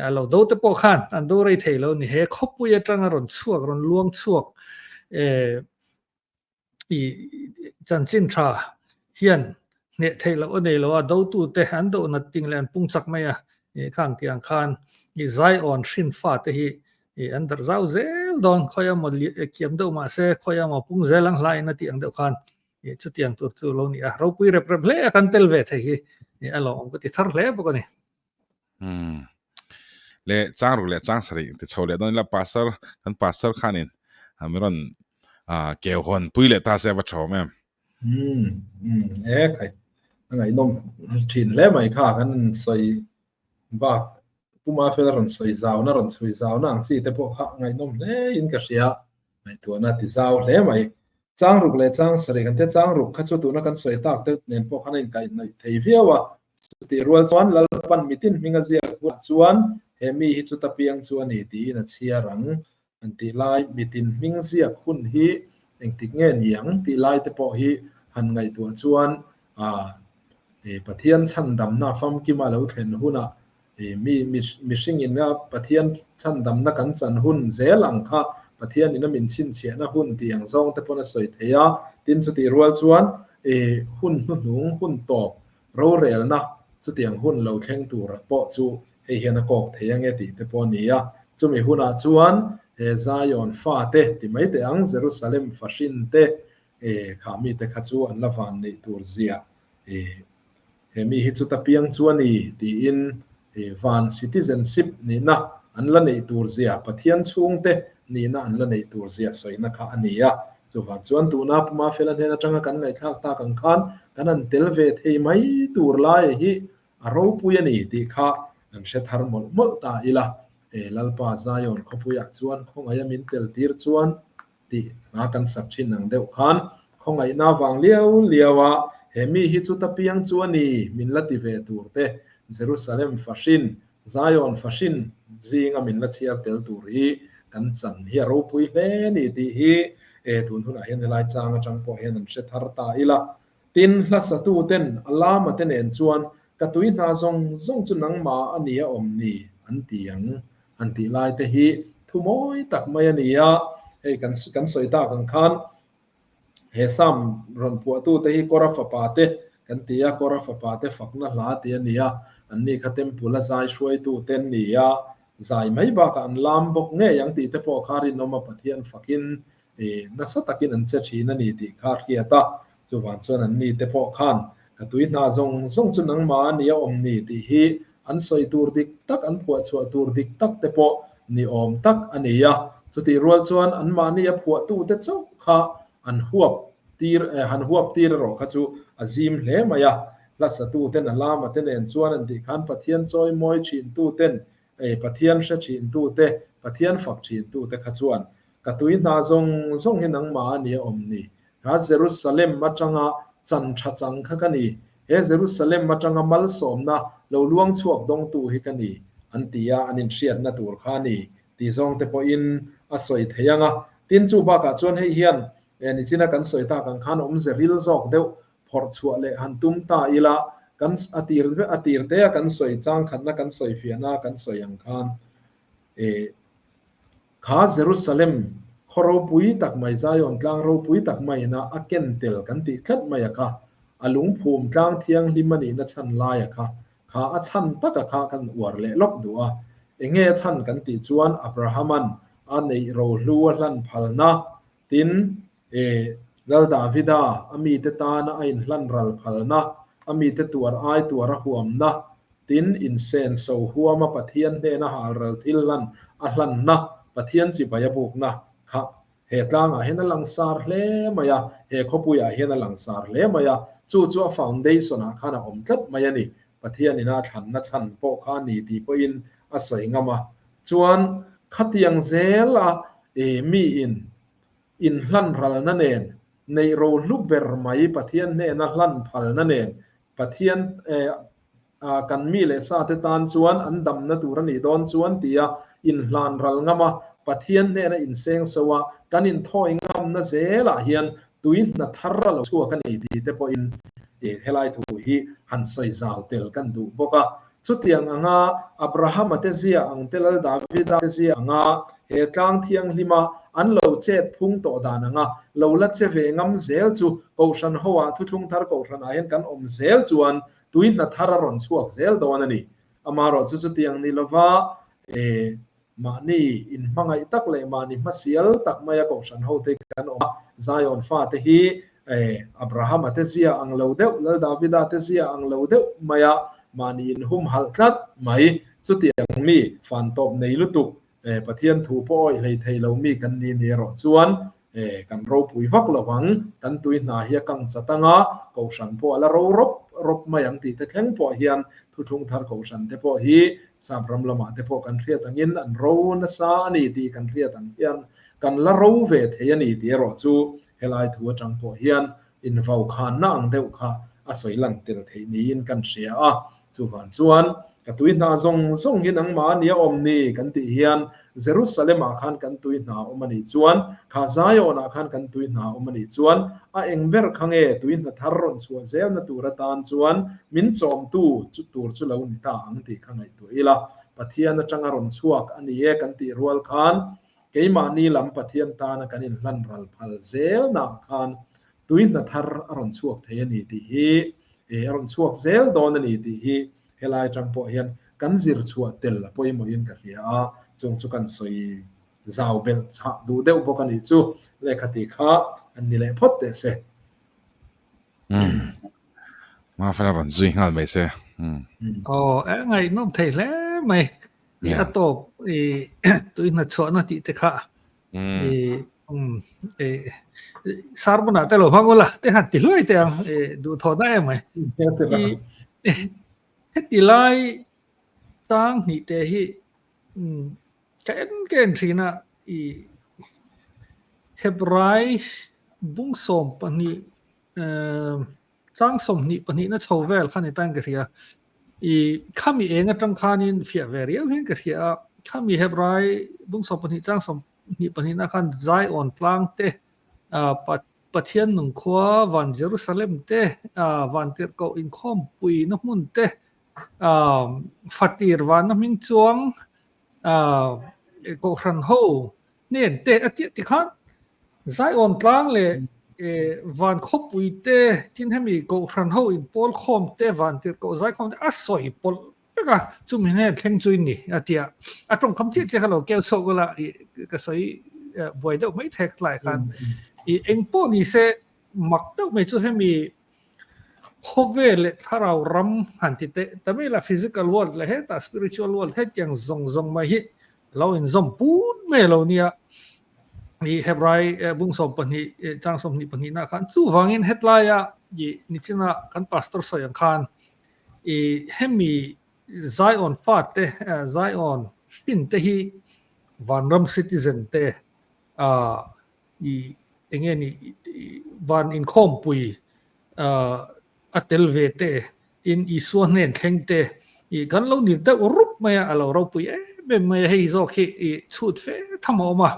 a lo do te pawh khan an do rei thei lo ni, he khawpui atanga rawn chhuak rawn luang chhuak i chanchin tha hian hneh theih loh a nei lo a, dotu te an do nat ting leh an pung chak mai a, khang tiang khan i Zion hrin fa te hi I an darh zau zel dawn khawi emaw kiam deuh mah se khawi emaw pung zel ang hlaiin a tih ang deuh khan i chutiang tur chu lo ni a, ropui rep rep hle a kan tel ve thei hi i a lawmawm ka ti thar hle bawk a ni. Umm. Le chang ruk leh chang sarih ti chho leh dawn ila pastor kan pastor khanin mi rawn keu hawn pui leh ta se a va tha awm em. Umm umm e khai a ngaihnawm thin hle mai kha kan sawi Bak, Pu Mafela rawn sawi zauna, rawn chhui zauna ang chi te pawh kha ngaihnawm hle in ka hria. Ngaihtuahna ti zau hle mai. Chang ruk leh chang sarih kan tia, chang ruk kha chu tuna kan sawi tak te nen pawh khan a inkaihhnawih thei viau a. Chutih rual chuan Lalpan mitin hming a ziak hunah chuan he mi hi chuta piang chu a ni tiin a chhiar ang an tih lai, mitin hming ziak hun hi engtik nge ni ang tih lai te pawh hi han ngaihtuah chuan Pathian chhandamna famkima lo thlen hunah mi mihring in a Pathian chhandamna kan chan hun zel ang kha Pathian in a min chhinchhiahna hun tih ang zawng te pawn a sawi thei a, tin chutih rual chuan hun hnuhnung hun tawp rorelna chutiang hun lo thleng tur pawh chu hei hian a kawk thei ange tih te pawh a ni a. Chumi hunah chuan he Zion fate ti mai teh ang, Jerusalem fahrin te, kha mite kha chu an la van neih tur zia, he mi hi chuta piang chu a ni tiin van citizenship nihna an la neih tur zia, Pathian chhungte nihna an la neih tur zia sawina kha a ni a. Chuvang chuan tuna Pu Mafela hnen atanga kan ngaihthlak tak ang khan kan han tel ve thei mai tur lai hi a ropui a ni tih kha kan hre thar mawlh mawlh ta ila. Lalpa Zion khawpuiah chuan khawngaih a min tel tir chuan tih hla kan sak thin ang deuh khan khawngaihna vang liau liau a he mi hi chu ta piang chu a ni min la ti ve tur te Jerusalem fahrin Zion fahrin zinga min la chhiar tel tur hi kan chan hi a ropui hle ni tih hi e tun hunah hian helai chang atang pawh hian an hre thar ta ila. Tin, hla satu ten a lama te nen chuan ka tui hna zawng zawng chu nangmah a ni a awm ni an ti ang han tih lai te hi thu mawi tak mai a ni a, hei kan kan sawi tak ang khan he Psalm rawn phuahtu te hi Kora fapa te kan ti a, Kora fapa te fakna hla tih a ni a, an ni kha temple a zai hruaitu te an ni a, zai mai bakah an lam bawk ngei ang tih te pawh kha rinawm a Pathian fakin nasa takin an che thin a ni tih kha a hriat a, chuvang chuan an ni te pawh khan ka tui hna zawng zawng chu nangmah a nia awm ni tih hi an sawi tur dik tak, an phuah chhuah tur dik tak te pawh ni awm tak a ni a. Chutih rual chuan anmahni a phuahtute chauh kha an huap tir, han huap tir erawh kha chu a zim hle mai a. Hla satuten a lama te nen chuan an tih khan Pathian chawimawi thintuten, Pathian hre thintute, Pathian fak thintute kha chuan Ka tui hna zawng zawng hi nangmah a ni a awm ni. Ha Jerusalem atanga chan tha chang kha ka ni. He Jerusalem atanga malsawmna lo luang chhuak dawngtu hi ka ni, an ti a, an inhriatna tur kha a ni tih zawng te pawhin a sawi thei ang a. Tin, chu bakah chuan hei hian nichina kan sawi tak ang khan awmze ril zawk deuh phawrh chhuah leh han tum ta ila, kan a tir a tir te a kan sawi changkhatna kan sawi fiahna kan sawi ang khan eh Kha Jerusalem khaw ropui tak mai, Zion tlang ropui tak maiina a ken tel kan tih tlat mai a kha, a lungphum tlang thianghlim a nihna chhan lai a kha, kha a chhan taka kha kan uar leh lawk duh a. Enge a chhan kan tih chuan Abrahama'n a neih rohlu a hlan phalna, tin, e, Lal Davida a mite tana a inhlan ral phalna, a mite tuar ai tuar a huamna, Tin, insenso huama Pathian hnena halral thil hlan a hlanna, Pathian chibai a bukna kha he tlangah hian a langsar hle mai a, he khawpuiah hian a langsar hle mai a, chu chu a foundation-ah khan a awm tlat mai a ni. Pathian ina a thlanna chhan pawh kha a ni tih pawhin a sawi ngam a. Chuan, khatiang zela miin inhlan ralna nen, neih rohlu ber mai Pathian hnena hlan phalna nen, Pathian kan mi leh sa te tan chuan an damna tur a nih dawn chuan tia inhlan ral ngam a, Pathian hnena inseng so a, kan inthawi ngamna zelah hian tui hna thar a lo chhuak a ni tih te pawhin helai thu hi han sawi zau tel kan duh bawk a. Chutiang anga Abrahama te zia ang te Lal Davida te zia anga he tlang thianghlima an lo chet phung tawh dan anga lo la che ve ngam zel chu Kohhran hoah thuthlung thar Kohhranah hian kan awm zel chuan tui hna thar a rawn chhuak zel dawn a ni. Amaherawh chu chutiang ni lova e mahni inhmangaih tak leh mahni hmasial tak maia Kohhran hote kan awm a, Zion fate hi e Abrahama te zia ang lo deuh, Lal Davida te zia ang lo deuh maia mahni inhumhalh tlat mai. Chutiang mi fan tawp nei lutuk e Pathian thu pawh awih hlei thei lo mi kan ni ni erawh chuan e kan ropui vak lo ang, kan tui hna hi a kang chat anga Kohhran pawh a la ro rawp rawp mai ang tih te thleng pawh hian thuthlung thar Kohhran te pawh hi Sap ram lamah te pawh kan hriat angin an ro nasa a ni tih kan hriat ang hian kan la ro ve thei a ni tih erawh chu helai thu atang pawh hian invau khanna ang deuh kha a sawi lan tel theih niin kan hria a. Chuvang chuan ka tui hna zawng zawng hi nangmah a nia awm ni kan tih hian Jerusalem-ah khan kan tui hna awm a nih chuan, kha Zion-ah khan kan tui hna awm a nih chuan a eng ber kha nge tui hna thar rawn chhuah zelna tur atan chuan min chawmtu chu tur chu lo ni ta ang tih kha ngaihtuah ila. Pathian atanga rawn chhuak a ni e kan tih rual khan keimahni lam Pathian tana kan inhlan ral phal zelnaah khan tui hna thar a rawn chhuak thei a ni tih hi, a rawn chhuak zel dawn a ni tih hi helai atang pawh hian kan zir chhuah tel a pawimawhin ka hria a, chung chu kan sawi zau belh chhah duh deuh bawk a nih chu, lehkha tih kha an ni leh phawt teh se. Umm. Ma fana rawn zui nghal mai se. Umm. Aw, e ngaihnawm thei hle mai. I a tawp i tui hna chhuahna tih te kha. I um e sermon ah te lo hmang ula te han ti hluai te ang e duh thawh na em mai. I heti lai chang hnih te hi um. Ka en ka en thin a, i Hebrai bung 12 tlang 22 na chho vel kha ni tain ka hria. I khami eng atang khanin fiah ve riau hian ka hria a, khami Hebrai bung 12 chang 22 na khan Zion tlang te Pathian nung khua van Jerusalem te van tirhkoh inkhawmpui na hmun te fatir van na hming chuang kohhran ho hnen te a tih tikhan Zion tlang leh van khawpui te tin hemi kohhran ho inpawl khawm te van tirhkoh zaikhawm te a sawi pawlh vek a, chumi hnen thleng chu in ni a ti a, a tawngkam chiah chiah kha lo keu chhuak ula ka sawi buai deuh mai thei tlai khan i eng pawh ni se mak deuh mai chu hemi Khawvel leh thlarau ram han ti teh ta mai la, physical world leh hetah spiritual world hetiang zawng zawng mai hi lo inzawm put mai a lo nia. I Hebrai bung 12 chang 22 nah khan chuvangin hetlaia i nichina kan pastor sawi ang khan i hemi Zion fate Zion hrin te hi vanram citizen te i eng nge ni van inkhawmpui a tel ve te tin Isua hnen thleng te i kan lo ni deuh rup mai a, a lo ropui em em mai a, hei zawk hi i chhut fe tham a awm a,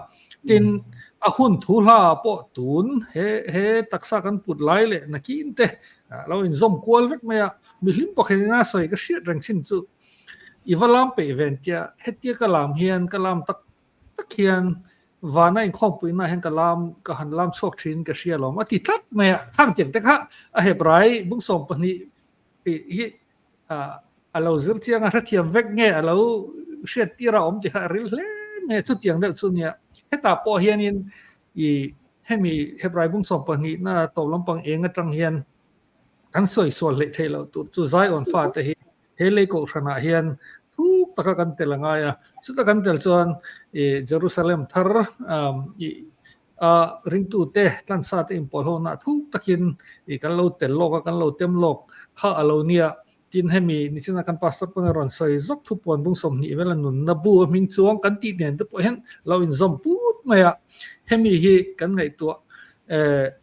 tin a hun thu hla ah pawh tun he he taksa kan put lai leh nakin te lo inzawm kual vek mai a, mihlim pakhat ina sawi ka hriat reng chin chu i va lam peih ven tia hetia ka lam hian ka lam tak tak hian vana inkhawmpuina hian ka lam ka han lam chhuak thin ka hria lawm a ti tlat mai a, khang tiang te kha a Hebrai bung 12 hi a lo zir chiang a hrethiam vek nge a lo hriat tir a awm ti kha a ril hle mai a, chutiang deuh chu nia hetah pawh hianin i hemi Hebrai bung 12 na tawp lampang eng atang hian kan sawi sual hleih theih loh tur chu Zion fate hi he lei kohhranah hian thuk taka kan tel a ngai a, chuta kan tel chuan i Jerusalem thar i a ringtute tlansa te inpawlh ho nah thuk takin i kan lo tel lawk a, kan lo tem lawk kha a lo nia. Tin hemi nichina kan pastor pawn a rawn sawi zawk thupuan bung 20 vela nunna bu a hming chuang kan tih nen te pawh hian lo inzawm put mai a, hemi hi kan ngaihtuah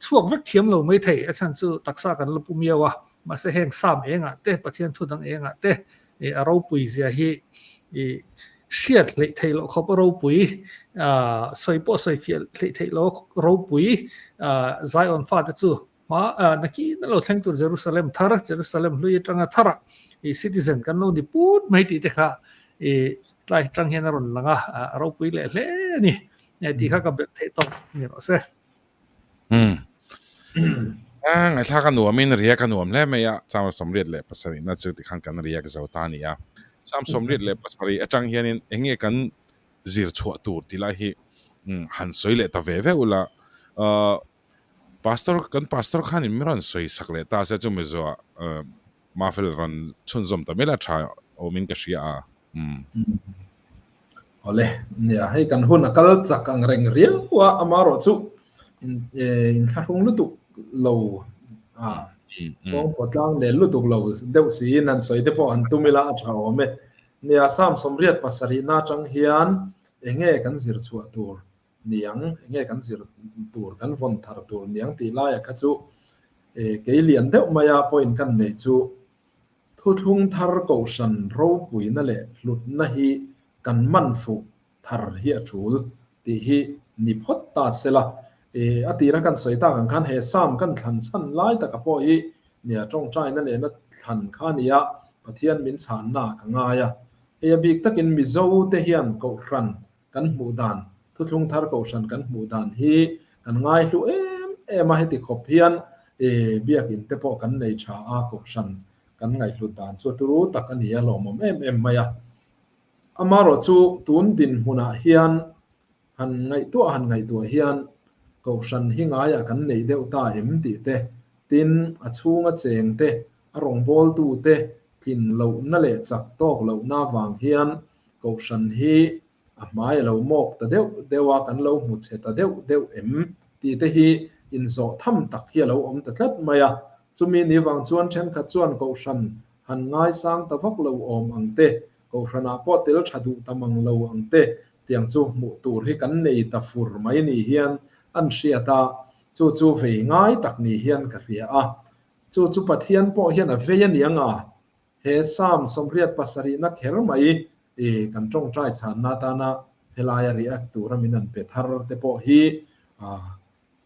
chhuak vek thiam lo mai thei a chhan chu taksa kan la pu miau a. Mahse heng Sam engah te, Pathian thu dang engah te a ropui zia hi i hriat hleih theih loh khawp a ropui, sawi pawh sawi fiah hleih theih loh ropui Zion fate chu hma nakin a lo thleng tur Jerusalem thar, Jerusalem hlui atanga tharah i citizen kan lo ni put mai tih te kha i tlai atang hian a rawn lang a, a ropui leh hle a ni tih kha ka belh theih tawk ni rawh se. Ngaithlak a nuamin riak a nuam hle mai a, Sam 87 na chu tikhan kan riak zo ta a ni a. Sam 87 atang hianin eng nge kan zir chhuah tur tih lai hi han sawi leh ta ve ve ula. Pastor kan pastor khanin min rawn sawi sak leh ta se chu mizoah Mafel rawn chhunzawm ta mai la tha awmin ka hria a. Awle, nia hei kan hun a kal chak ang reng riau a, amarawh chu inthlahrung lutuk lo a, kawngpawh tlang nel lutuk lo deuh siin han sawi te pawh han tum ila a tha awm e. Nia Sam 87 na atang hian enge kan zir chhuah tur niang, enge kan zir tur, kan vawn thar tur niang tih laia kha chu kei lian deuh maia point kan neih chu Thuthlung thar kohhran ropuina leh hlutna hi kan man fuh thar hi a tul tih hi ni phawt ta sela. A tira kan sawi tak ang khan he Psalm kan thlan chhan lai taka pawh hi nia tawngtaina nena thlan kha nia Pathian min chhanna ka ngai a. Hei a bik takin Mizo te hian kohhran kan hmuh dan, thuthlung thar kohhran kan hmuh dan hi kan ngaihlu em em a, heti khawp hian biakin te pawh kan nei tha a, kohhran kan ngaihhlut dan chu a turu tak a ni a, lawmawm em em mai a. Amarawh chu tun dinhmunah hian han ngaihtuah han ngaihtuah hian kohhran hi ngaiah kan nei deuh ta em tih te, tin a chhunga cheng te, a rawngbawltu te tlin lohna leh chak tawk lohna avang hian Kohhran hi a hmai a lo mawk ta deuh deuh a, kan lo hmu chhe ta deuh deuh em tih te hi inzawh tham tak hi a lo awm ta tlat mai a. Chumi ni vang chuan thenkhat chuan Kohhran han ngaisang ta vak lo awm ang te, Kohhranah pawh tel tha duh ta mang lo ang te, Tiang chu hmuh tur hi kan nei ta fur mai ni hian an hriat a, chu chu vei ngai tak ni hian ka hria a. Chu chu Pathian pawh hian a vei aniang a, he Psalm 77na kher mai i kan tawngtai chhanna atana helaia react tura min an pe thar te pawh hi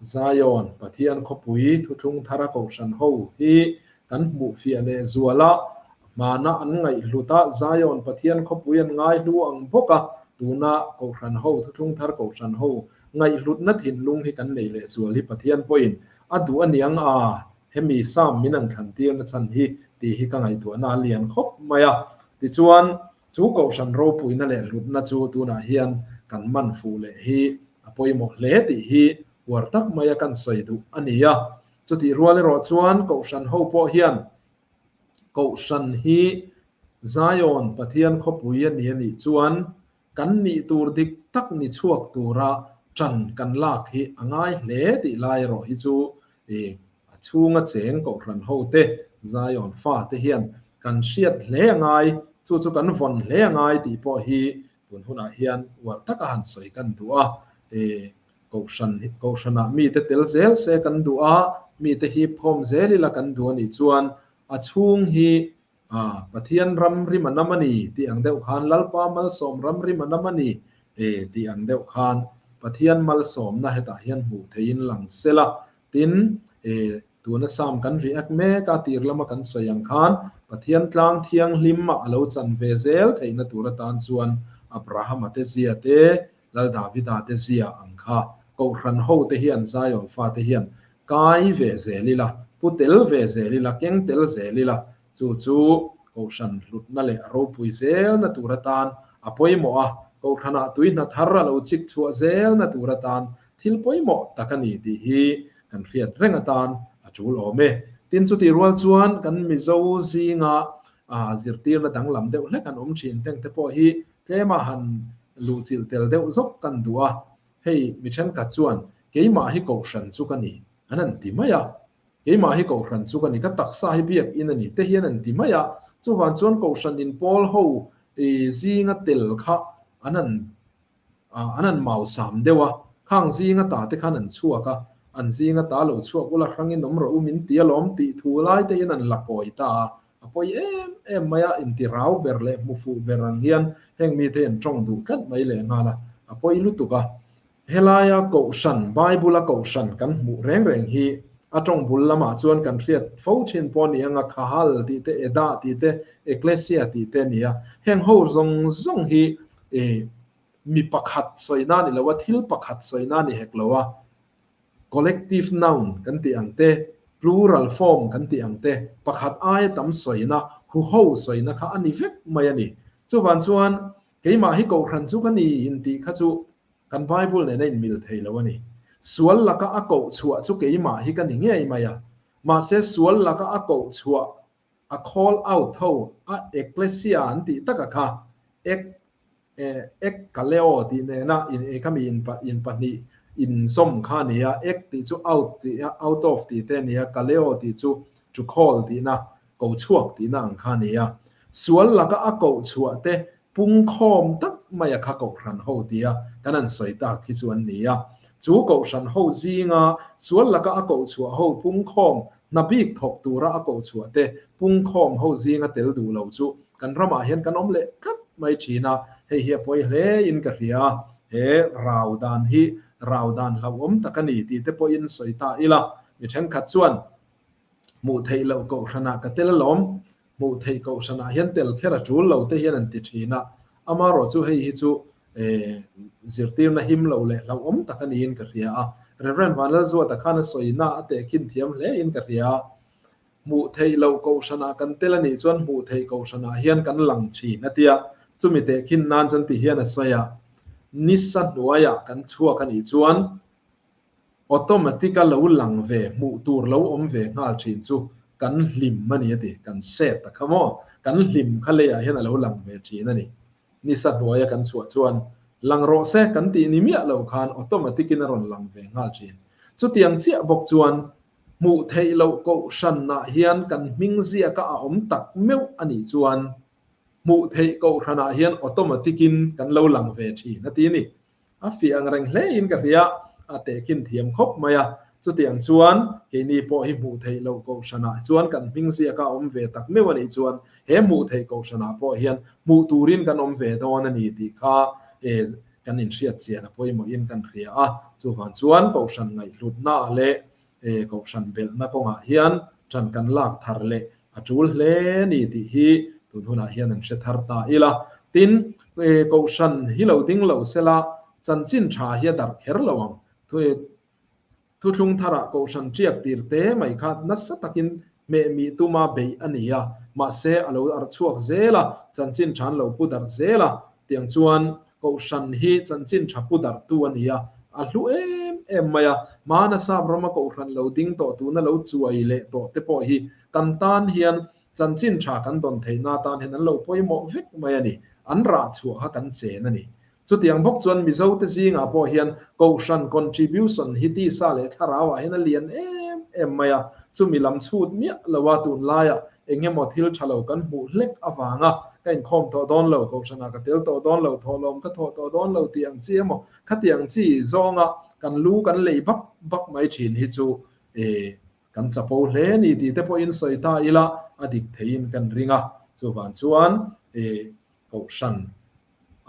Zion, Pathian khawpui thuthlung thara kohhran ho hi kan hmuh fiah leh zual a, hmana an ngaihhlut a, Zion Pathian khawpui an ngaihlu ang bawk a, tuna kohhran ho, thuthlung thar kohhran ho ngaihhlutna thinlung hi kan nei leh zual hi Pathian pawhin a duh aniang a, hemi Psalm min an thlan tirna chhan hi tih hi ka ngaihtuahna a lian khawp mai a. Tichuan, Chu kohhran ropuina leh hlutna chu tunah hian kan man fuh leh hi a pawimawh hle tih hi uar tak maia kan sawi duh a ni a. Chutih rual erawh chuan kohhran ho pawh hian kohhran hi Zion Pathian khawpui a ni a nih chuan kan nih tur dik tak ni chhuak tura ṭan kan lak hi a ngai hle tih lai erawh hi chu A chhunga cheng kohhran hote, Zion fate hian kan hriat hle a ngai, chu chu kan vawn hle a ngai tih pawh hi tun hunah hian uar taka han sawi kan duh a. Kohhran kohhranah mite tel zel se kan duh a, mite hip khawm zel ila kan duh a nih chuan a chhung hi Pathian ram rim a nam a ni tih ang deuh khan Lalpa malsawm ram rim a nam a ni tih ang deuh khan Pathian malsawmna hetah hian hmuh theihin lang sela Tin, e, tuna Psalm kan react mek a, tir lama kan sawi ang khan, Pathian tlang thianghlim a lo chan ve zel theihna tur atan chuan Abrahama te zia te, Lal Davida te zia ang kha Kohhran ho te hian, Zion fate hian kai ve zel ila, pu tel ve zel ila, keng tel zel ila, chu chu Kohhran hlutna leh a ropui zelna tur atan a pawimawh a, Kohhranah tui hna thar a lo chik chhuah zelna tur atan Thil pawimawh tak a ni tih hi kan hriat reng atan a tul awm e. Tin, chutih rual chuan kan Mizo zinga zirtirna danglam deuh hlek an awm thin teng te pawh hi tlema han luhchilh tel deuh zawk kan duh a. Hei mi thenkhat chuan keimah hi kohhran chu ka ni an han ti mai a. Keimah hi kohhran chu ka ni, ka taksa hi biakinn a ni te hian an ti mai a. Chuvang chuan kohhran inpawl ho zinga tel kha an han an han mau sam deuh a, khang zinga ta te khan an chhuak a, an zinga ta lo chhuak ula hrangin awm rawh u min ti alawm tih thu lai te hian an la kawi ta a, a pawi em em mai a, inti rau ber leh hmu fuh ber ang hian heng mite hi an tawng duh tlat mai leh nghal a, a pawi lutuk a. Helaia Kohhran, Bible-a Kohhran kan hmuh reng reng hi a tawng bul lamah chuan kan hriat fo thin pawh a ni ang a, Khahal tih te, Edah tih te, Eklesia tih te a ni a, heng ho zawng zawng hi E, mi pakhat sawina ni lo a, thil pakhat sawina ni hek lo a, collective noun kan tih ang te, plural form kan tih ang te, pakhat aia tam sawina, huho sawina kha a ni vek mai a ni. Chuvan chuan keimah hi kohhran chu ka ni intih kha chu kan Bible nena inmil thei lo a ni. Sual laka a koh chhuah chu keimah hi ka ni ngei mai a, mahse sual laka a koh chhuah A call out ho a ekklesia an tih taka kha ek ek kaleo tih nena in e khami in in pahnih inzawm kha a ni a, ek tih chu out tih a out of tih te a ni a, kaleo tih chu to call tihna ko chhuak tihna ang kha a ni a. Sual laka a koh chhuah te pungkhawm tak maia kha kohhran ho tia kan han sawi tak hi chu an ni a. Chu kohhran ho zinga sual laka a koh chhuah ho pungkhawm Hna bik thawk tura a koh chhuah te pungkhawm ho zinga tel duh lo chu kan ramah hian kan awm leh tlat mai thin a, hei hi a pawi hle in ka hria a, he rau dan hi rau dan hlauhawm tak a ni tih te pawhin sawi ta ila, mi thenkhat chuan hmuh theih loh kohhranah ka tel alawm, hmuh theih kohhranah hian tel kher a tul lo te hian an ti thin a, amarawh chu hei hi chu zirtirna him lo leh hlauhawm tak a niin ka hria a. Rev. Vanlalzuata khan a sawina a tehkhin thiam hle in ka hria a. Hmuh theih loh kohhranah kan tel a nih chuan hmuh theih kohhranah hian kan lang thin a tia. Chumi tehkhin nan chuan ti hian a sawi a, Nisa hnuaiah kan chhuak a nih chuan automatic a lo lang ve, hmuh tur lo awm ve nghal thin chu kan hlim a ni a ti. Kan set ta kha maw? Kan hlim kha leiah hian a lo lang ve thin a ni. Nisa hnuaia kan chhuah chuan lang rawh se kan tih ni miah lo khan automatic in a rawn lang ve nghal thin. Chutiang chiah bawk chuan hmuh theih loh kohhranah hian kan hming ziaka a awm tak meuh a nih chuan. Hmuh theih kohhranah hian automatic-in kan lo lang ve thin a ti a ni. A fiah ang reng hlein ka hria, a tehkhin thiam khawp mai a. Chutiang chuan keini pawh hi hmuh theih loh kohhranah chuan kan hming ziaka awm ve tak meuh a nih chuan he hmuh theih kohhranah pawh hian hmuh turin kan awm ve dawn a ni tih kha kan inhriat chian a pawimawhin kan hria a. Chuvang chuan kohhran ngaihhlutnaah leh kohhran belhna kawngah hian ṭan kan lak thar leh a ṭul hle ni tih hi tun hunah hian an hre thar ta ila. Tin, kohhran hi lo ding lo sela chanchin ṭha hi a darh kher lo ang. Thuthlung tharah kohhran ṭiak tir te mai kha nasa takin hmehmih tuma beih a ni a, mahse a lo arh chhuak zel a, chanchin ṭha an lo pu darh zel a, tiang chuan kohhran hi chanchin ṭha pu darhtu a ni a, a hlu em em mai a, hmana sap rama kohhran lo ding tawh tuna lo chuai leh tawh te pawh hi kan tan hian chanchin ṭha kan dawn theihna atan hian an lo pawimawh vek mai a ni, an rah chhuah kha kan chen a ni. Chutiang bawk chuan Mizote zingah pawh hian Kohhran contribution hi tisa leh thlarauah hian a lian em em mai a, chumi lam chhut miah lo a tunlaiah eng emaw thil tha lo kan hmuh hlek avanga ka inkhawm tawh dawn lo, Kohhranah ka tel tawh dawn lo, thawhlawm ka thawh tawh dawn lo tih ang chi emaw khatiang chi zawnga kan lu kan lei bak bak mai thin hi chu e kan chapo hle ni tih te pawhin sawi ta ila a dik theiin kan ring a, chuvang chuan e Kohhran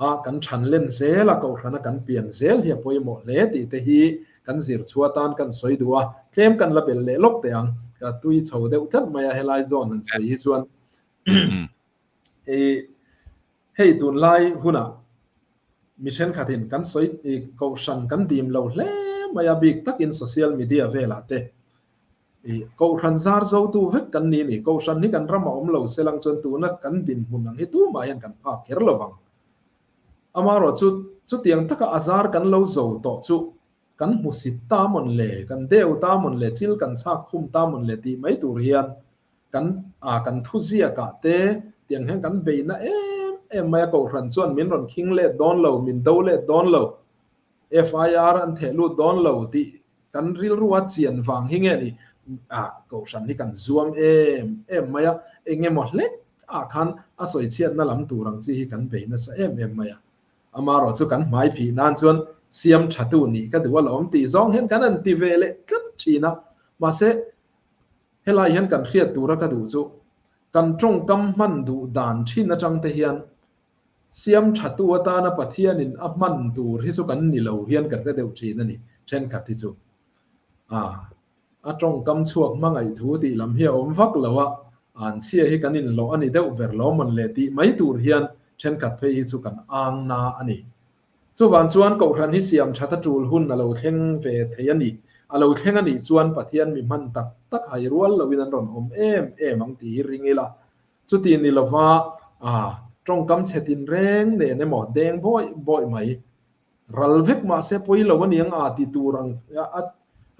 a kan than len zel a, Kohhran a kan pian zel hi a pawimawh hle tih te hi kan zir chhuah atan kan sawi duh a, tlem kan la belh leh lawk teh ang, ka tui chho deuh tlat mai a helai zawn han sawi hi chuan hei tunlai hunah mi thenkhatin kan sawi Kohhran kan dim lo hle mai a bik takin social media velah te I Kohhran zar zotu vek kan ni ni. Kohhran hi kan ram a awm lo se lang chuan tuna kan dinhmun ang hi tumah hian kan phak kher lo vang. Amaherawh chu chutiang taka a zar kan lo zo tawh chu kan hmusit ta mawn le, kan deu ta mawn le, chil kan chhak khum ta mawn le tih mai tur hian kan a kan thuziakah te tiang hian kan beina em em mai a. Kohhran chuan min rawn khing let dawn lo, min do let dawn lo, FIR an theh lut dawn lo tih kan rilru a chian vang hi nge ni a kohhran hi kan zuam em em mai a, eng emaw hlek ah khan a sawi chhiatna lam tur ang chi hi kan bei nasa em em mai a. Amaherawh chu kan hmai phih nan chuan siam tha tu nih ka duh alawm tih zawng hian kan han ti ve leh tlat thin a. Mahse helai hian kan hriat tura ka duh chu kan tawngkam hman duh dan thin atang te hian Siam thatu atana Pathianin a hman tur hi chu kan ni lo hian ka hre deuh thin a ni, thenkhat hi chu. A, a tawngkam chhuak hmangaih thu tih lam hi a awm vak lo a, anchhia hi kan inhlawh a ni deuh ber lo mawn le tih mai tur hian thenkhat phei hi chu kan ang na a ni. Chuvang chuan Kohhran hi siam that a tul hun a lo thleng ve thei a ni. A lo thleng a nih chuan Pathian mi hman tak tak hai rual loin an rawn awm em em ang tih hi ring ila. Chuti ni lova tawngkam chhe tinreng nen emaw deng bawih bawih mai. Ral vek mahse pawi lo aniang a ti tur ang a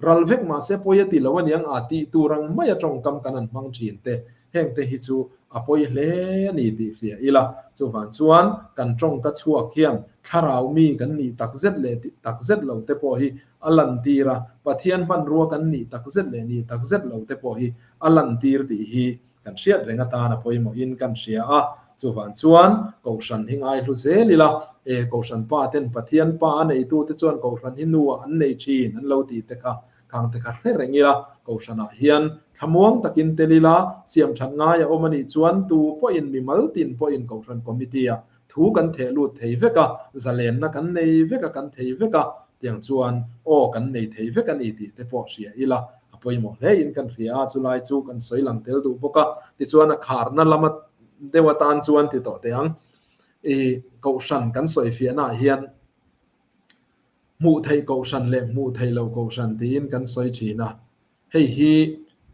ral vek mahse pawi a ti lo aniang a tih tur ang maia tawngkam kan han hmang thin te heng te hi chu a pawi hle a ni tih hria ila. Chuvang chuan kan tawngka chhuak hian thlarau mi kan nih takzet leh takzet lo te pawh hi a lantir a, Pathian hmanrua kan nih takzet leh nih takzet lo te pawh hi a lantir tih hi Kan hriat reng atan a pawimawhin kan hria a, chuvang chuan Kohhran hi ngaihlu zel ila, e, Kohhran pa ten Pathian pa a neitute chuan Kohhran hi nu ah an nei thin an lo tih te kha khang te kha hre reng ila, Kohhranah hian thlamuang takin tel ila, siamthat ngai a awm a nih chuan tu pawhin mimal tin pawhin Kohhran Committee ah thu kan theh lut thei vek a, zalenna kan nei vek a, kan thei vek a, tiang chuan aw kan nei thei vek a ni tih te pawh hria ila, a pawimawh hle in kan hria a, chulai chu kan sawi lang tel duh bawk a, tichuan a kharna lama deuh atan chuan ti tawh teh ang, i kohhran kan sawi fiahna ah hian hmuh theih kohhran leh hmuh theih loh kohhran tiin kan sawi thin a, hei hi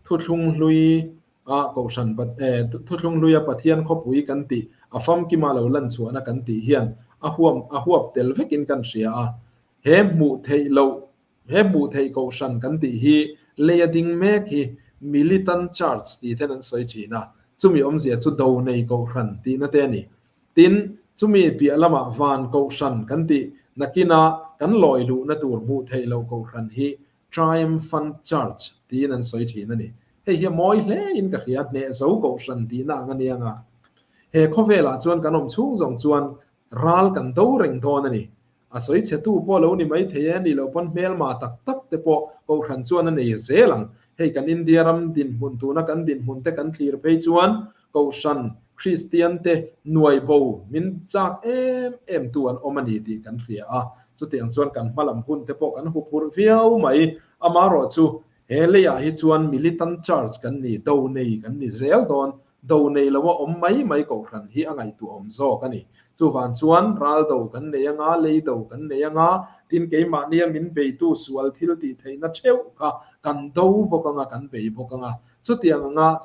thuthlung hlui a kohhran thuthlung hluia Pathian khawpui kan tih a famkima lo lan chhuahna kan tih hian a huam a huap tel vekin kan hria a, he hmuh theih loh he hmuh theih kohhran kan tih hi leia ding mek hi Militant Church tih ten an sawi thin a, chumi awmzia chu do nei kohhran tihna te a ni. Tin, chumi piah lamah van kohhran kan tih nakina kan lawi luhna tur hmuh theih loh kohhran hi Triumphant Church tiin an sawi thin a ni. Hei hi a mawi hle in ka hria, hneh zo kohhran tihna ang a nia nga. He khawvelah chuan kan awm chhung zawng chuan ral kan do reng dawn a ni. A sawi chhetu pawh lo ni mai thei e, nih loh pawn hmelma tak tak te pawh Kohhran chuan a nei zel ang. Hei kan India ram dinhmun tuna kan dinhmun te kan thlir phei chuan Kohhran Kristian te nuai bo min chak em em tu an awm a ni tih kan hria a, chutiang chuan kan hmalam hun te pawh kan huphurh viau mai. Amaherawhchu he leiah hi chuan militant church kan ni, do nei kan ni zel dawn. Do nei loa awm mai mai Kohhran hi a ngaihtuahawm zawk a ni. Chuvang chuan ral do kan nei anga, lei do kan nei anga, tin keimahnia min beitu sual thil tih theihna theuh kha kan do bawk anga, kan bei bawk anga. Chutiang anga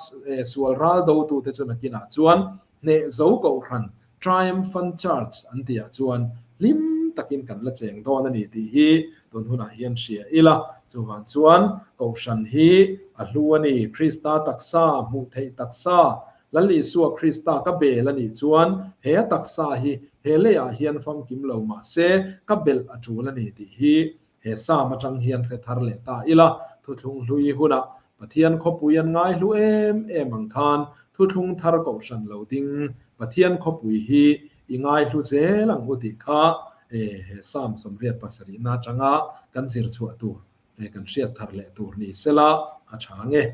sual ral dotute chu nakinah chuan hneh zo Kohhran, Triumphant Church an tihah chuan hlim takin kan la cheng dawn a ni tih hi tun hunah hian hria ila. Chuvang chuan Kohhran hi a hlu a ni. Krista taksa, hmuh theih taksa, Lal Isua Krista ka bel a nih chuan he a taksa hi he leiah hian famkim lo mah se ka belh a tul a ni tih hi he Psalm atang hian hre thar leh ta ila. Thuthlung hlui hunah Pathian khawpui an ngai hlu em em ang khan thuthlung thar kohhran lo ding Pathian khawpui hi i ngai hlu zel ang u tih kha he Psalm 87 na atanga kan zir chhuah tur kan hriat thar leh tur ni sela a tha ang e.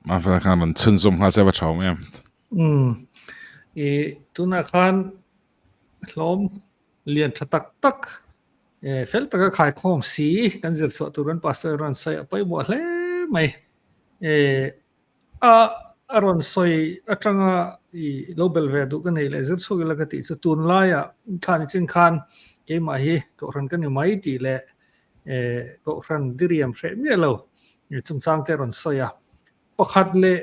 Mafela khan rawn chhunzawm nghal se va tha awm em. I tunah khan hlawm lian tha tak tak fel taka khaikhawm si kan zir chhuah tur an pastor rawn sawi a pawimawh hle mai. A a rawn sawi atanga i lo bel ve duh ka nei leh zir chhuak ila ka tih chu tunlaiah khan chin khan keimah hi kohhran ka ni mai tih leh kohhran diriam hreh miah lo chungchang te rawn sawi a. Pakhat leh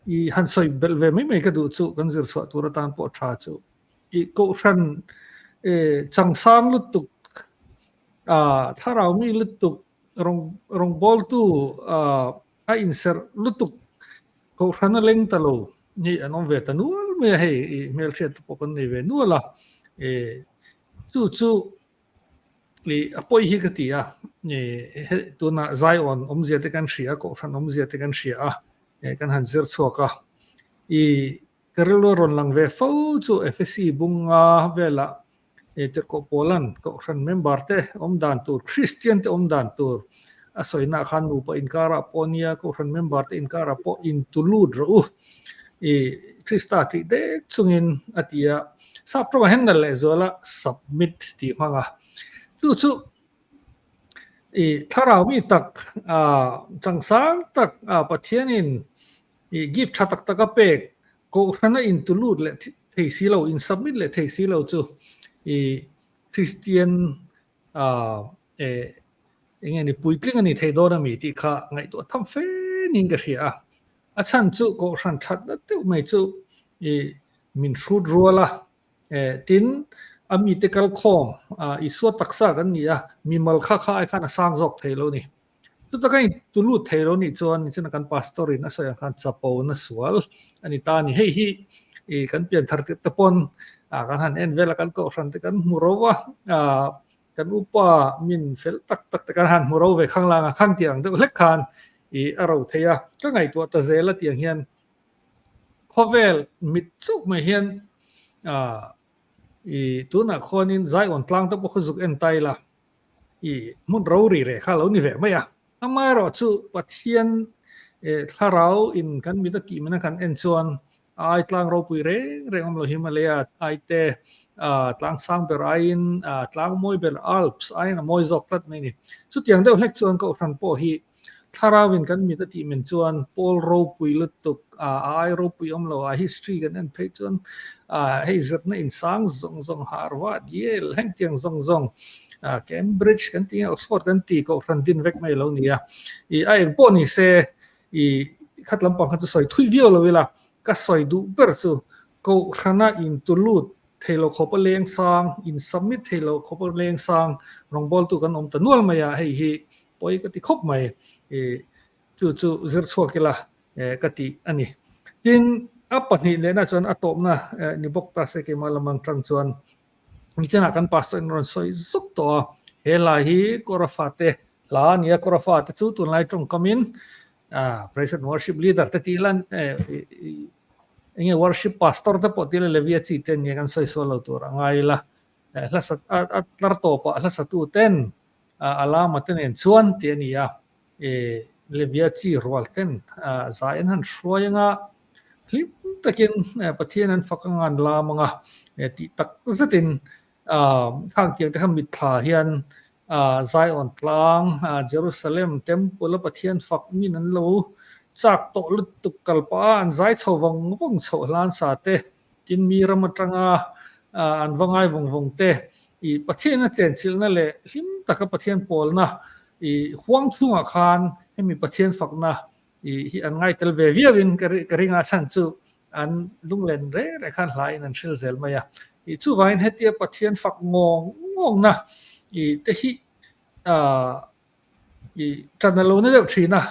i han sawi belh ve mai mai ka duh chu kan zir chhuah tur atan pawh tha chu i kohhran changsang lutuk thlarau mi lutuk rawng rawngbawltu a inserh lutuk kohhran a leng ta lo hi an awm ve ta nual mai a hei i hmelhriat te pawh kan nei ve nual a chu chu I a pawi hi ka ti a, i tunah Zion awmzia te kan hria a, Kohhran awmzia te kan hria a, kan han zir chhuak a. I ka rilru a rawn lang ve fo chu Efesi bunga velah Tirhkoh Paulan Kohhran member te awm dan tur, Kristian te awm dan tur a sawina khan nupa inkarah pawh nia, Kohhran member te inkarah pawh intulut rawh u. I Krista tih dek chungin a ti a, sap tawngah hian nalh lehzual a submit tih hmang a. Chu chu i thlarau mi tak a changsang tak a Pathianin i gift tha tak tak a pek kohhrana intulut leh thei si lo, in submit leh thei si lo chu i Kristian a e eng nge ni puitling a ni thei dawn a mi tih kha ngaihtuah tham fe niin ka hria a. A chhan chu kohhran thatna deuh mai chu i min hrut rual a, tin a mite kal khawm Isua taksa kan ni a, mimal kha kha ai khan a sang zawk thei lo ni. Chutah in tulut thei lo nih chuan nichina kan pastor in a sawi ang khan chapo na sual a ni ta a ni. Hei hi i kan pian thar tirh te pawn kan han en vel a, kan kohhran te kan hmu ro a, kan upa min fel tak tak te kan han hmu ro ve khang lang a, khang tih ang deuh hlek khan i a ro thei a, ka ngaihtuah ta zel a tiang hian khawvel mit chauh mai hian i tunah khuanin Zion tlang te pawh khaw zuk en ta ila i hmun ro ri reh kha lo ni ve mai a. Amaherawhchu Pathian thlarau in kan mit a tih mana kan en chuan a ai tlang ropui reng reng awm lo Himalaya ai te tlang sang ber aiin tlang mawi ber Alps aiin a mawi zawk tlat mai a ni. Chutiang deuh hlek chuan Kohhran pawh hi thlarau in kan mit a tih men chuan Paul ropui lutuk a ai ropui awm lo a history kan en phei chuan hei zirna in sang zawng zawng Harvard, Yale hengtiang zawng zawng Cambridge kan tih nge Oxford kan tih Kohhran din vek mai lo ni a. I a eng pawh ni se I khat lampang kha chu sawi thui viau lo ila, ka sawi duh ber chu Kohhrana intulut thei lo khawpa leng sang, in submit thei lo khawpa leng sang rawngbawltu kan awm ta nual mai a, hei hi pawi ka ti khawp mai. I chu chu zir chhuak ila ka ti a ni. Tin, a pahnih lehna chuan a tawpna ni bawk ta se keimah lamang tang chuan nichenah kan pastor in rawn sawi zuk tawh a, he hla hi Kawra fate Hla a ni a, Kawra fate chu tunlai tawngkamin Praise and worship leader te tih lan enge worship pastor te pawh tila Levia chi ten nge kan sawi sual lo tur a ngai ila hla sa a tlar tawpah hla satu ten a lama te nen chuan tih a ni a Levia chi rual ten zai an han hruai anga hlim takin Pathian an fak anga an lam anga tih tak zetin khang tiang te kha mitthla hian Zion tlang, Jerusalem Temple a Pathian fak min an lo chak tawh lutuk kal pah a, an zai chho vawng vawng chhoh hlan sa te, tin mi ram atanga an va ngai vawng vawng te, i Pathian a chenchilhna leh hlim taka Pathian pawlna i huang chhungah khan hemi Pathian fakna i hi an ngai tel ve viau in ka ring a, chhan chu an lunglen reh reh khan hla in an hril zel mai a. I chuvangin hetia Pathian fak ngawng ngawngna i te hi i tan a lo na deuh thin a,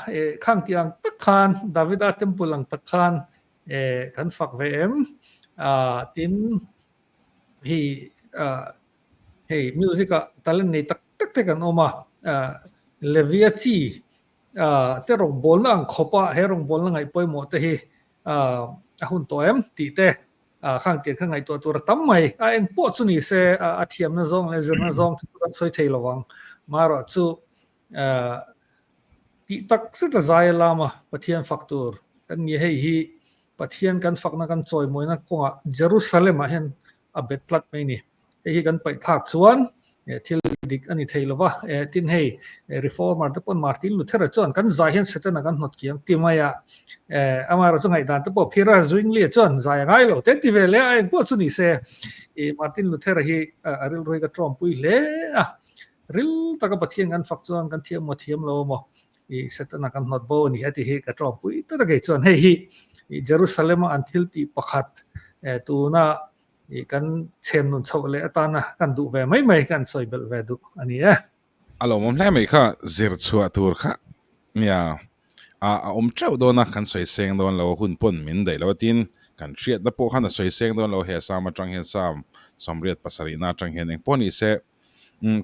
khang tih ang tak khan Davida temple ang tak khan kan fak ve em? Tin hei hei music ah talent nei tak tak te kan awm a, Levia chi te rawngbawlna ang khawpa he rawngbawlna ngaih pawimawh te hi a hun tawh em tih te khang tiang kha ngaihtuah tur a tam mai. A eng pawh chu ni se a thiamna zawng leh zirna zawng chu kan sawi thei lo ang. Marawh chu tih tak zet a zai a lam a, Pathian fak tur kan ni. Hei hi Pathian kan fakna kan chawimawina kawngah Jerusalem ah hian a bet tlat mai ni. Hei hi kan paih thlak chuan thil dik a ni thei lo va, tin hei Reformer te pawn Martin Luther-a chuan kan zai hian Setana kan hnawt kiang ti mai a, amaherawhchu ngaihdan te pawh phir a, Zwingli-a chuan zai a ngai lo te ti ve leh a, engpawh chu ni se Martin Luther-a hi a rilru hi ka tawmpui hle a, ril taka Pathian kan fak chuan kan thiam maw thiam lo maw Setana kan hnawt bo a ni a ti hi ka tawmpui ta ta kei chuan hei hi Jerusalem-a an thil tih pakhat tuna i kan chhem nun chhoh leh atana kan duh ve mai mai kan sawi belh ve duh a ni e. A lawmawm hle mai kha zir chhuah tur kha nia a a awm teuh dawn a kan sawi seng dawn lo hun pawn min daih lo a tin kan hriatna pawh khan a sawi seng dawn lo he Sam atang hian Sam sawmriat pasarihna atang hian engpawh ni se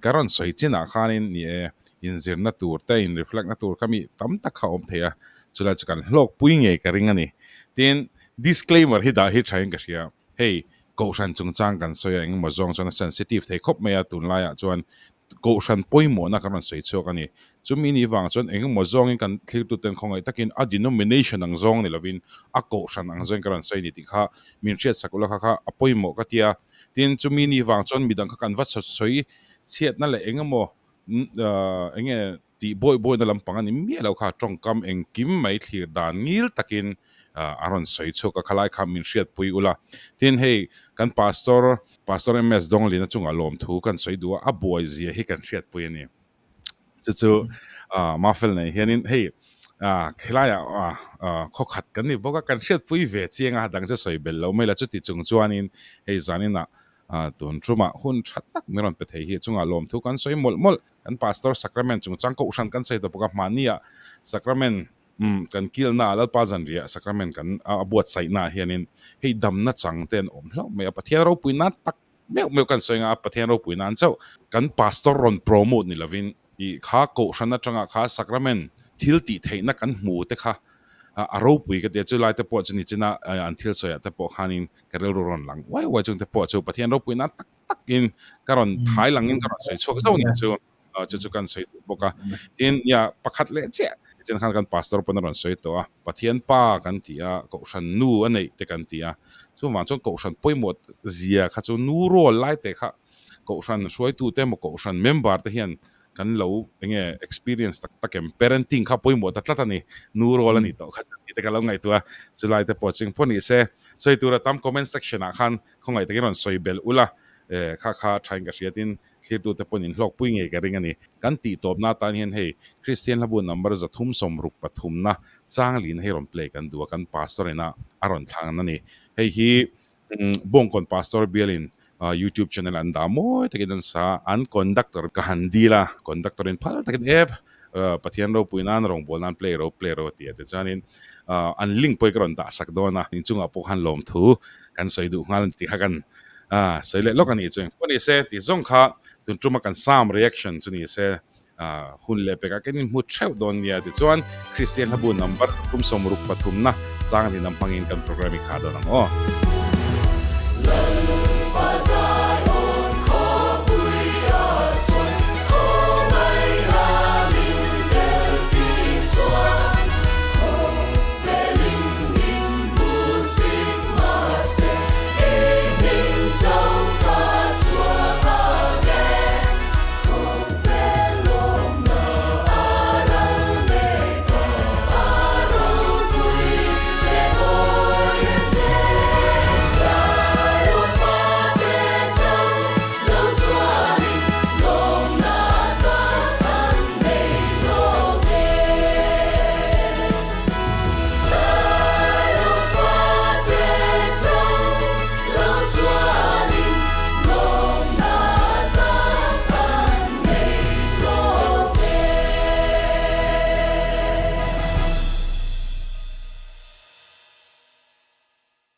ka rawn sawi chinah khanin ni e inzirna tur te in reflect na tur kha mi tam tak kha a awm thei a chulai chu kan hlawkpui ngei ka ring a ni tin disclaimer hi dah hi thain ka hria. Hei, Kohhran chungchang kan sawi a, engemaw zawng chuan a sensitive thei khawp mai a, tunlaiah chuan Kohhran pawimawhna kan rawn sawi chhuak a ni. Chumi ni vang chuan engemaw zawngin kan thlirtuten khawngaih takin a denomination ang zawng ni lovin a Kohhran ang zawngin ka rawn sawi a ni tih kha min hriatsak ula kha kha a pawimawh ka tia. Tin, chumi ni vang chuan midang kha kan va sawi chhiatna leh engemaw enge Tih bawi bawina lampang a ni miah lo kha, tawngkam engkim mai thlir dan ngil takin a rawn sawi chhuak a, khalai kha min hriatpui ula. Tin, hei kan Pastor, Pastor MS Dawnglina chungah lawmthu kan sawi duh a, a buai zia hi kan hriatpui a ni. Chu chu Mafel nei hianin hei khilaiah khawkhat kan ni bawk a, kan hriatpui ve chiang a, dang chu sawi belh lo mai la, chuti chung chuanin hei zaninah tun tumah hun tha tak min rawn pe thei hi chungah lawmthu kan sawi mawlh mawlh. Kan Pastor Sacrament chungchang Kohhran kan sawi ta bawk a, mahnia Sacrament kan kilna ah Lalpa zanriah Sacrament kan a buatsaihna ah hianin hei damna chang te an awm hlauh mai a, Pathian ropui nan tak meuh meuh kan sawi anga Pathian ropui nan chauh kan Pastor rawn promote ni lovin i kha Kohhran atanga kha Sacrament thil tih theihna kan hmu te kha a ropui ka ti a, chulai te pawh chu nichina an thil sawiah te pawh khanin ka rilru rawn lang uai uai chung te pawh chu Pathian ropui nan tak takin ka rawn thai langin ka rawn sawi chhuak zauh ni chu chu chu kan sawi duh bawk a tin ya pakhat leh chiah chen khan kan pastor pawn a rawn sawi tawh a Pathian pa kan ti a kohhran nu a neih te kan ti a chuvang chuan kohhran pawimawh zia kha chu nu rawl lai te kha kohhran hruaitu te emaw kohhran member te hian kan lo enge experience tak tak em parenting kha pawimawh ta tlat a ni nu rawl a ni tawh kha tih te ka lo ngaihtuah a chulai te pawh ching pawh ni se sawi tura tam comment section ah khan Khawngaih takin rawn sawi belh ula, kha kha thain ka hriatin thlirtute pawn inhlawkpui ngei ka ring a ni. Kan tih tawpna atan hian hei Kristian hlabu number 363 na Changlin hei rawn play kan duh a, kan pastor ina a rawn thlang a ni. Hei hi Bawngkawn Pastor bialin YouTube channel an dah mawi takin an sa, an conductor ka han dil a, conductor in phal takin ep Pathian ropui nan rawngbâwl nan play ro play ro a ti a tichuanin an link pawh hi ka rawn dah sak dawn a, inchungah pawh khan lawmthu kan sawi duh nghal a ni tih kha kan sawi leh lawk a nih chu. Pawh ni se tih zawng kha tun tuma kan Psalm reaction chu ni se. Hun leh pekah kan inhmu theuh dawn nia tichuan Kristian hlabu number 36 pathumna chang lin ang hmangin kan programme i khah dawn ang aw.